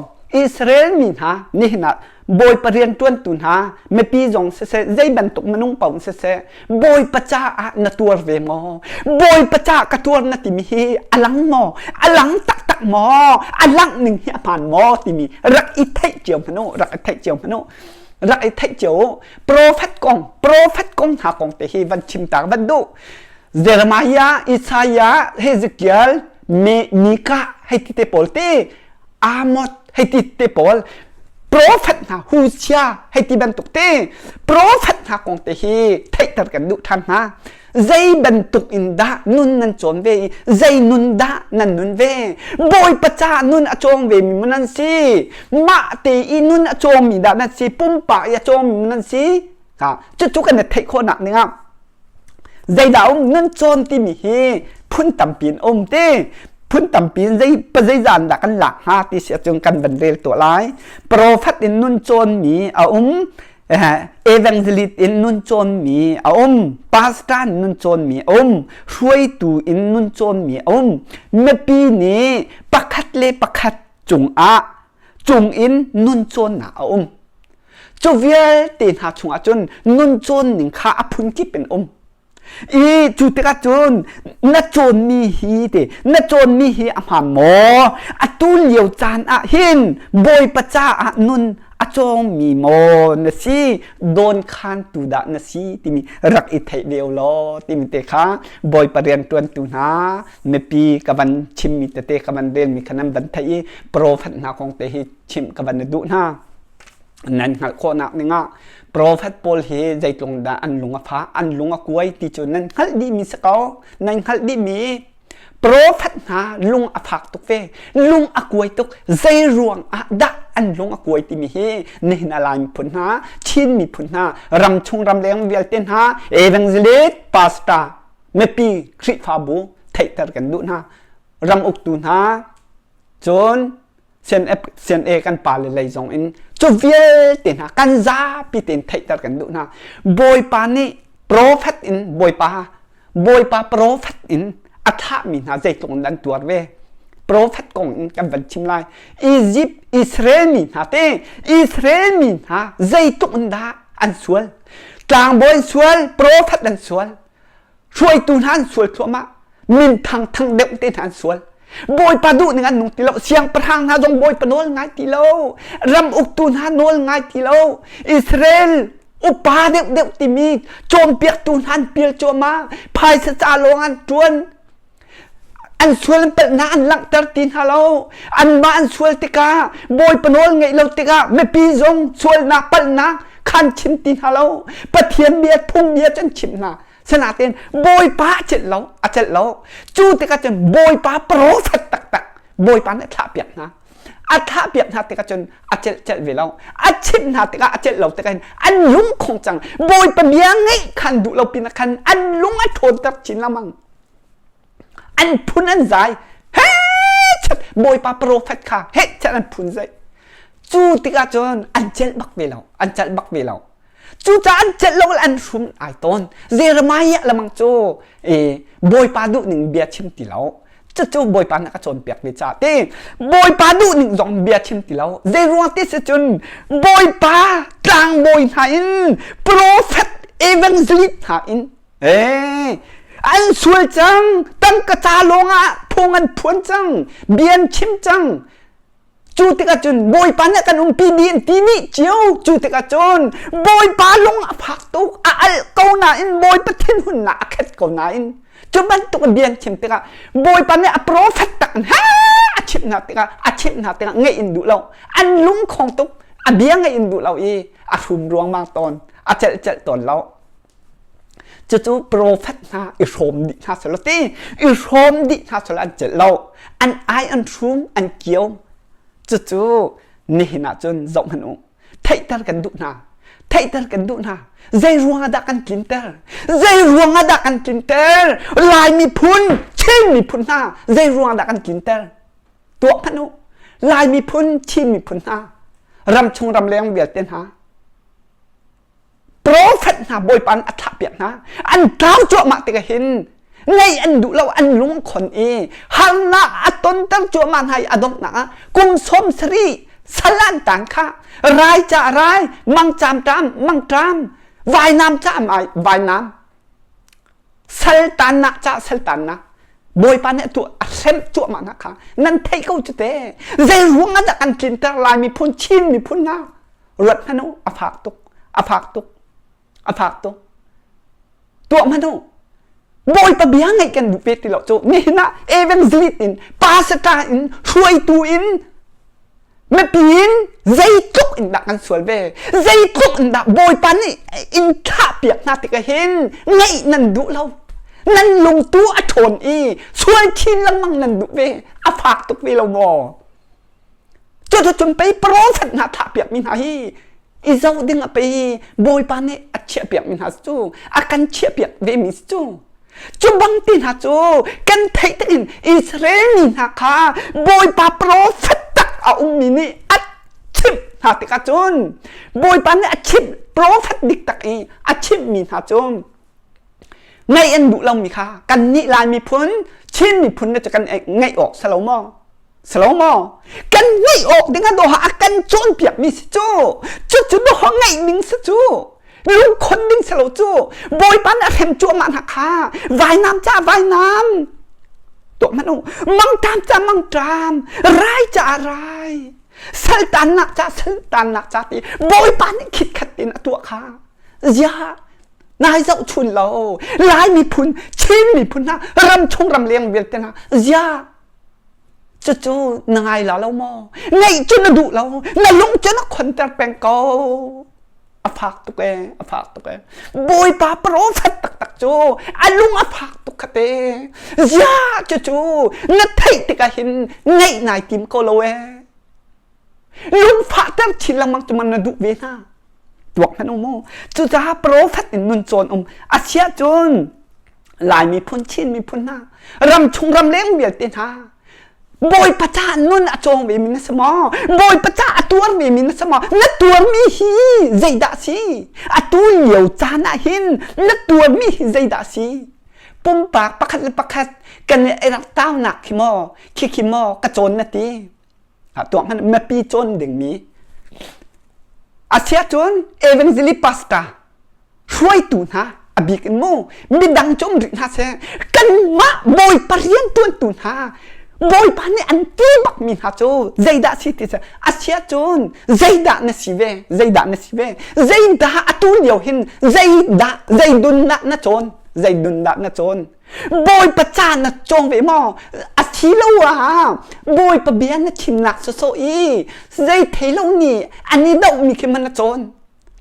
Israel mi hna nihin ah Bawipa rianṭuantu hna, mipi zong siseh, zei bantuk minung paoh siseh, Bawipa caah na tuar ve maw? Bawipa caah ka tuar na timi hi a lang maw? A lang taktak maw? A langh ning hi a hmaan maw? timi rak i theih cio hmanh u, rak i theih cio hmanh u. Rak i theih cio u. Profet kong, profet kong hna kong te hi van chim ta van duh. Jeremiah, Isaiah, Hezekiel, Mika hei ti te pawl te Amos hei ti te pawl profet hna Hosea hei ti bantuk te profet hna kong te hi theihter kan duh ṭhan hna zei bantuk in dah nun nan cawn ve i zei nun dah nan nun ve bawipa ca nun a cawng ve mi nan si mah te i nun a cawng mi dah nan si pumpak i a cawng mi nan si ha cucu kan i theih khawhnak ding ah Zeidah um nan cawn timi hi phun tampi in um ti. Phun tampi in zei zeizan dah kan lak hnga ti si ahcun kan van rel tuah lai. Prophet in nun cawnmi a um, evangelist in nun cawnmi a um, pastor in nun cawnmi a um, hruaitu in nun cawnmi a um. Mipi nih pakhat le pakhat cungah cungin nun cawnnak a um. Cu vialte hna chungah cun nun cawn ning kha a phunkip in um. I cu tikah cun na cawnmi hi te na cawnmi hi a hmaan maw? Atu lio caan ah hin Bawipa caah nun a cawngmi maw na si? Dawnkhantu dah na si timi rak i theih ve law timi te kha Bawipa rianṭuantu hna mipi ka van chimmi tete ka van relmi kha nan van theih i profet hna kong te hi chimh ka van duh hna. Nan hngalh khawhnak dingah profet pawl hi zeitlung dah an lung a fah an lung a kuai ti cu nan hngalh dihmi si ko nan hngalh dihmi profet hna lung a fak tuk ve lung a kuai tuk zei ruang ah dah an lung a kuai timi hi nihin a Lai miphun hna Chin miphun hna ramchung ramleng vialte hna evangelist pastor mipi Khrihfabu theihter kan duh hna ram uktu hna cun CNA kan pale lei zong in cu vialte hna kan zapi tein theihter kan duh hna. Bawipa nih prophet in Bawipa Bawipa prophet in a thlahmi hna zeitluk in an tuar ve. Prophet kong in kan van chim lai. Egypt Israel mi hna te Israel mi hna zeitluk in dah an sual. Tlangbawi an sual, prophet an sual. Hruaitu hna an sual thluahmah. Minthang thang deuh te hna an sual. Bawipa duh ning an nung ti lo. Siangpahrang hna zong Bawipa nawl ngai ti lo. Ram uktu hna nawl ngai ti lo. Israel upa deuh deuh timi cawnpiaktu hna an pial cuahmah. Phaisa ca lawng an ṭuan. An sual an palhnak an langhter ti hna lo. Anmah an sual tikah Bawipa nawl ngeih lo tikah mipi zong sualnak palhnak khan chim ti hna lo. Pathian bia phung bia cu an chimh hna. Sinain Bawipa a celh lo, a celh lo. Cu tikah cun Bawipa profet taktak Bawipa nih a thlahpiak hna. A thlah piak hna tikah cun a celh celh ve lo. A chimh hna tikah a celh lo tikah hin an lung khong cang. Bawipa bia ngeih khan duh lo pinah khan an lung a ṭhawnter chin lengmang. An phun an zai. He chat Bawipa profet kha he chat an phun zai. Cu tikah cun an celh bak ve lo. An celh bak ve lo. Cucaah an celh lo an hrum ai tawn. Jeremiah lamang cu e, Bawipa duhning bia chim ti lo. Cucu Bawipa nih a ka cawnpiak ve caah ti Bawipa duhning zong bia chim ti lo. Zei ruang ti si cun Bawipa tlangbawi hna in profet evangelist hna in eh an sual cang tangka ca lawngah phung an phuan cang bia an chim cang Cu tikah cun Bawipa nih kan umpi dih an ti dih cio. Cu tikah cun Bawipa lung a fak tuk, a alh ko nain Bawipa thinhunnak a khat ko nain cu bantuk bia an chim tikah Bawipa nih a profet tak in a chimh hna tikah a chimh hna tikah ngaih in duh lo. An lung khong tuk, a bia ngaih in duh lo i a hrum ruangmang tawn, a celh celh tawn lo. Cucu profet hna i hrawm dih hna selaw ti i hrawm dih hna selaw an celh lo an ai an hrum an kio cucu nihin ah cun zoh hmanh u theihter kan duh hna theihter kan duh hna zei ruang ah dah kan tlinter zei ruang ah dah kan tlinter Lai miphun Chin miphun hna zei ruang ah dah kan tlinter tuah hmanh u Lai miphun Chin miphun hna ramchung ramleng vialte hna Profet hna Bawipa nih a thlahpiak hna. An tlau cuahmah tikah hin ngaih an duh lo, an lung khon i harnak a tonter cuahmah hna i a donghnak ah kum 70 sal an tang kha rai ca rai mangcam ṭam mangṭam vainam ca ai vainam sal tannak ca sal tannak Bawipa nih a tuah a hrem cuahmah hna kha nan theih ko cu te zei ruang ah dah kan tlinter Lai miphun Chin miphun hna Ruat hmanh u, a fak tuk, a fak tuk, a fak tuk. Tuah hmanh u. Bawipa bia ngaih kan duh ve ti lo cu nihin ah evangelist in pastor in hruaitu in mipi in zeitluk in dah kan sual ve zeitluk in dah Bawipa nih in thlah piak hna tikah hin ngaih nan duh lo nan lungtu a ṭhawn i sual chin lengmang nan duh ve a fak tuk ve lo maw Cuticun pei profet hna thahpiakmi hna hi i zoh ding a pei Bawipa nih a chiahpiakmi hna cu a kan chiahpiak vemi si cu. Cu bang ti hna cu kan theih tein Israel mi hna kha Bawipa profet tak a ummi nih a chimh hna tikah cun Bawipa nih a chimh profet dik tak i a chimhmi hna cu ngaih an duh lomi kha kannih Lai miphun Chin miphun na cu kan ngaih awk si lo maw? Si lo maw? Kan ngaih awk ding ah dawha a kan cawnpiak mi si cu. Cucu dawha ngaih ding si cu. Lungkhon ding si lo cu. Bawipa nih a hrem cuahmah hna kha vainam ca vainam tuah hmanh u. Mangṭam ca mangṭam, rai ca rai, saltannak ca saltannak ca ti Bawipa nih khitkhat in a tuah kha. Ziah nai zohchun lo. Lai miphun, Chin miphun hna, ramchung ramleng vialte hna ziah Cucu na ngai la lo maw? Ngaih cu na duh lo. Na lung cu na khonter peng ko. A fak tuk ee, a fak tuk ee. Bawipa profet taktak cu a lung a fak tuk kha te. Ziah cucu na theih tikah hin ngaih nai tim ko lo ee. Lungfahter chin lengmang cu man na duh ve hna. Tuak hmanh u mu. Cucaah profet in nun cawn um. A siah cun Lai miphun, Chin miphun hna, ramchung ramleng vialte hna, Bawipa ca nun a cawng ve mi na si maw? Bawipa ca a tuar ve mi na si maw? Na tuarmi hi zeidah si? Atu lio caan ah hin na tuarmi hi zeidah si? Pumpak pakhat le pakhat kan i rak taunak khi maw, khi khi maw ka cawn na ti? Tuah hmanh mipi cawn dingmi. Asiah cun evangelist pastor hruaitu hna a bik in mu midang cu um rih hna seh kanmah bawipa riantuantu hna bawipa nih an ti bakmi hna cu zeidah si ti asiah cun zeidah na si ve zeidah na si ve zeidah atu lio hin zeidah zeidun dah na cawn zeidun dah na cawn Bawipa ca na cawng ve maw? A thi lo ah Bawipa bia na chimnak sawsawh i zei thei lo nih an i dohmi khi man na cawn.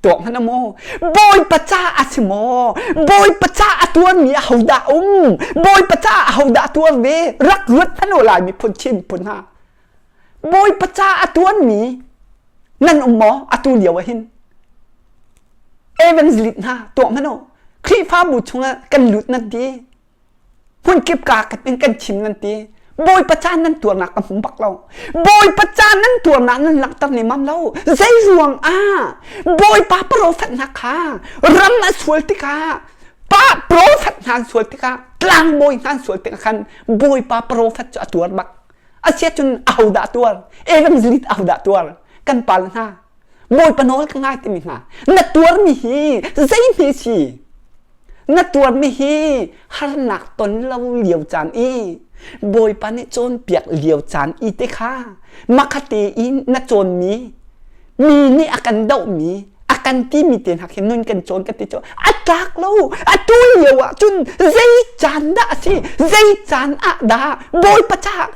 Tuak hmanh maw? Bawipa ca a si maw? Bawipa ca a tuarmi ahodah um? Bawipa ca ahodah tuar ve? Rak ruat hmanh u Lai miphun Chin phun hna. Bawipa ca a tuanmi nan um maw atu lio ah hin? Evangelist hna tuah hmanh u. Khrihfabu chungah kan lut nan ti. Hmunkip ka in kan chim nan ti. Bawipa ca nan tuarnak ka hmu bak lo. Bawipa ca nan tuarnak nan langhter ne mam lo. Zei ruang ah Bawipa profet hna kha ram a sual tikah pa profet hna an sual tikah tlangbawi hna an sual tikah khan Bawipa profet cu a tuar bak. Asiahcun ahodah tuar? Evangelist ahodah tuar? Kan pal hna. Bawipa nawl ka ngai timi hna. Na tuarmi hi zeihme si? Na tuarmi hi harnak ton lo lio caan i Bawipa nih cawnpiak lio caan i te kha makhate in na cawnmi mi nih a kan dohmi a kan timi te hna khi nun kan cawn ka ti cu a tlak lo atu lio ah cun zei caan dah a si zei caan ah dah Bawipa caah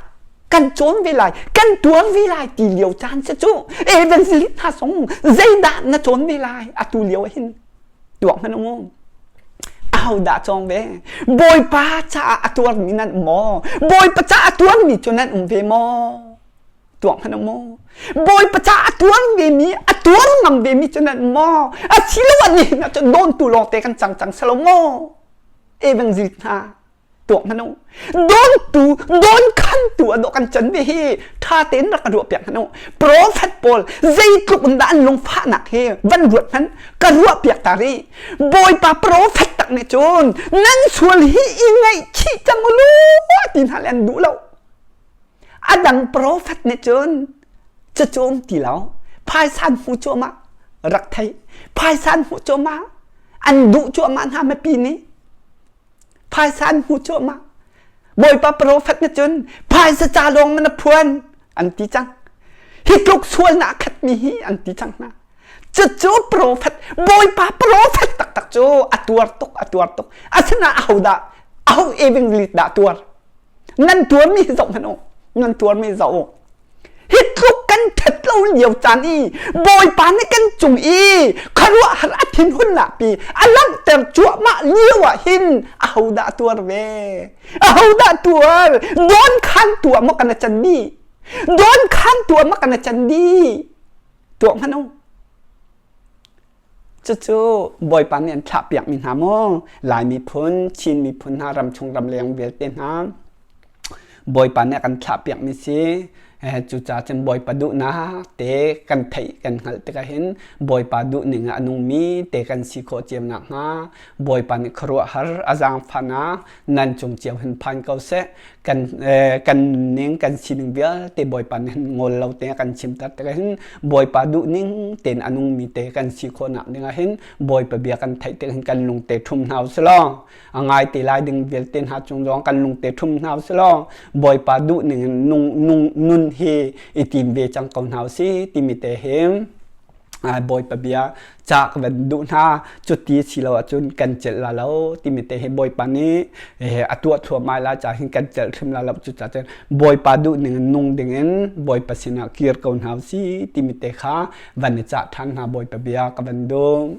kan cawn ve lai kan tuar ve lai ti lio caan si cu evangelist hna song zeidah na cawn ve lai atu lio ah hin tuak hmanh u ahodah cawng ve Bawipa caah a tuarmi nan um maw Bawipa caah a tuarmi cu nan um ve maw tuak hmanh u mu Bawipa caah a tuar ve mi a tuar ngam ve mi cu nan um maw asiloah nihin ah cun dawntu lawngte kan cang cang selo maw evangelist hna tuak hmanh u dawntu dawn khantu a dawh kan can ve hi tha tein rak ka ruah piak hmanh u prophet pawl zeitluk in dah an lungfahnak hi van ruat hmanh ka ruah piak ta rih bawipa prophet tak nih cun nan sual hi i ngaihchih cang u lu ti hna le an duh lo a dang prophet nih cun cucu um ti lo phaisa an hmu cuahmah rak thei phaisa an hmuh cuahmah an duh cuahmah hna mipi nih phaisa an hmuh cuahmah bawipa profet nih cun phaisa ca lawng man a phuan an ti cang hi tluk sualnak a khatmi hi an ti cang hna cucu profet bawipa profet taktak cu a tuar tuk a tuar tuk asinain ahodah aho evangelist dah tuar nan tuarmi hi zoh hmanh u nan tuarmi zoh u hi tluk kan ṭhat lo lio caan i Bawipa nih kan cung i khuaruahhar a thinhunnak pi a langhter cuahmah lio ah hin ahodah tuar ve ahodah tuar dawn khan tuah maw kan can dih dawn khan tuah maw kan can dih tuah hmanh u Cucu Bawipa nih an thlahpiakmi hna mu Lai miphun, Chin miphun hna ramchung ramleng vialte hna Bawipa nih a kan thlahpiakmi si. Cucaah cun Bawipa duhnak te kan theih kan hngalh tikah hin Bawipa duhning ah a nungmi te kan si khawh cio nakhnga Bawipa nih khuaruahhar a zaangfahnak nan cung cio hin phan ko seh. Kan kan nunning kan sining vialte Bawipa nih ngol lo te kan chimter tikah hin Bawipa duhning tein a nungmi te kan si khawhnak dingah hin Bawipa bia kan theih tikah hin kan lungte ṭhum hna usih law a ngai te lai ding vialte hna cung zong kan lungte ṭhum hna usih law Bawipa duhning in nung nung nun hi i tim ve cang ko hna usih timi te hi Bawipa bia ca ka van duh hna cuti si lo ahcun kan celh la lo timi te hi Bawipa nih a tuah thluahmah lai ca hin kan celh hrim la lo cucaah cun Bawipa duh ning in nung ding in Bawipa sinah kir ko hna usih timi te kha van i cah ṭhan hna Bawipa bia ka van duh.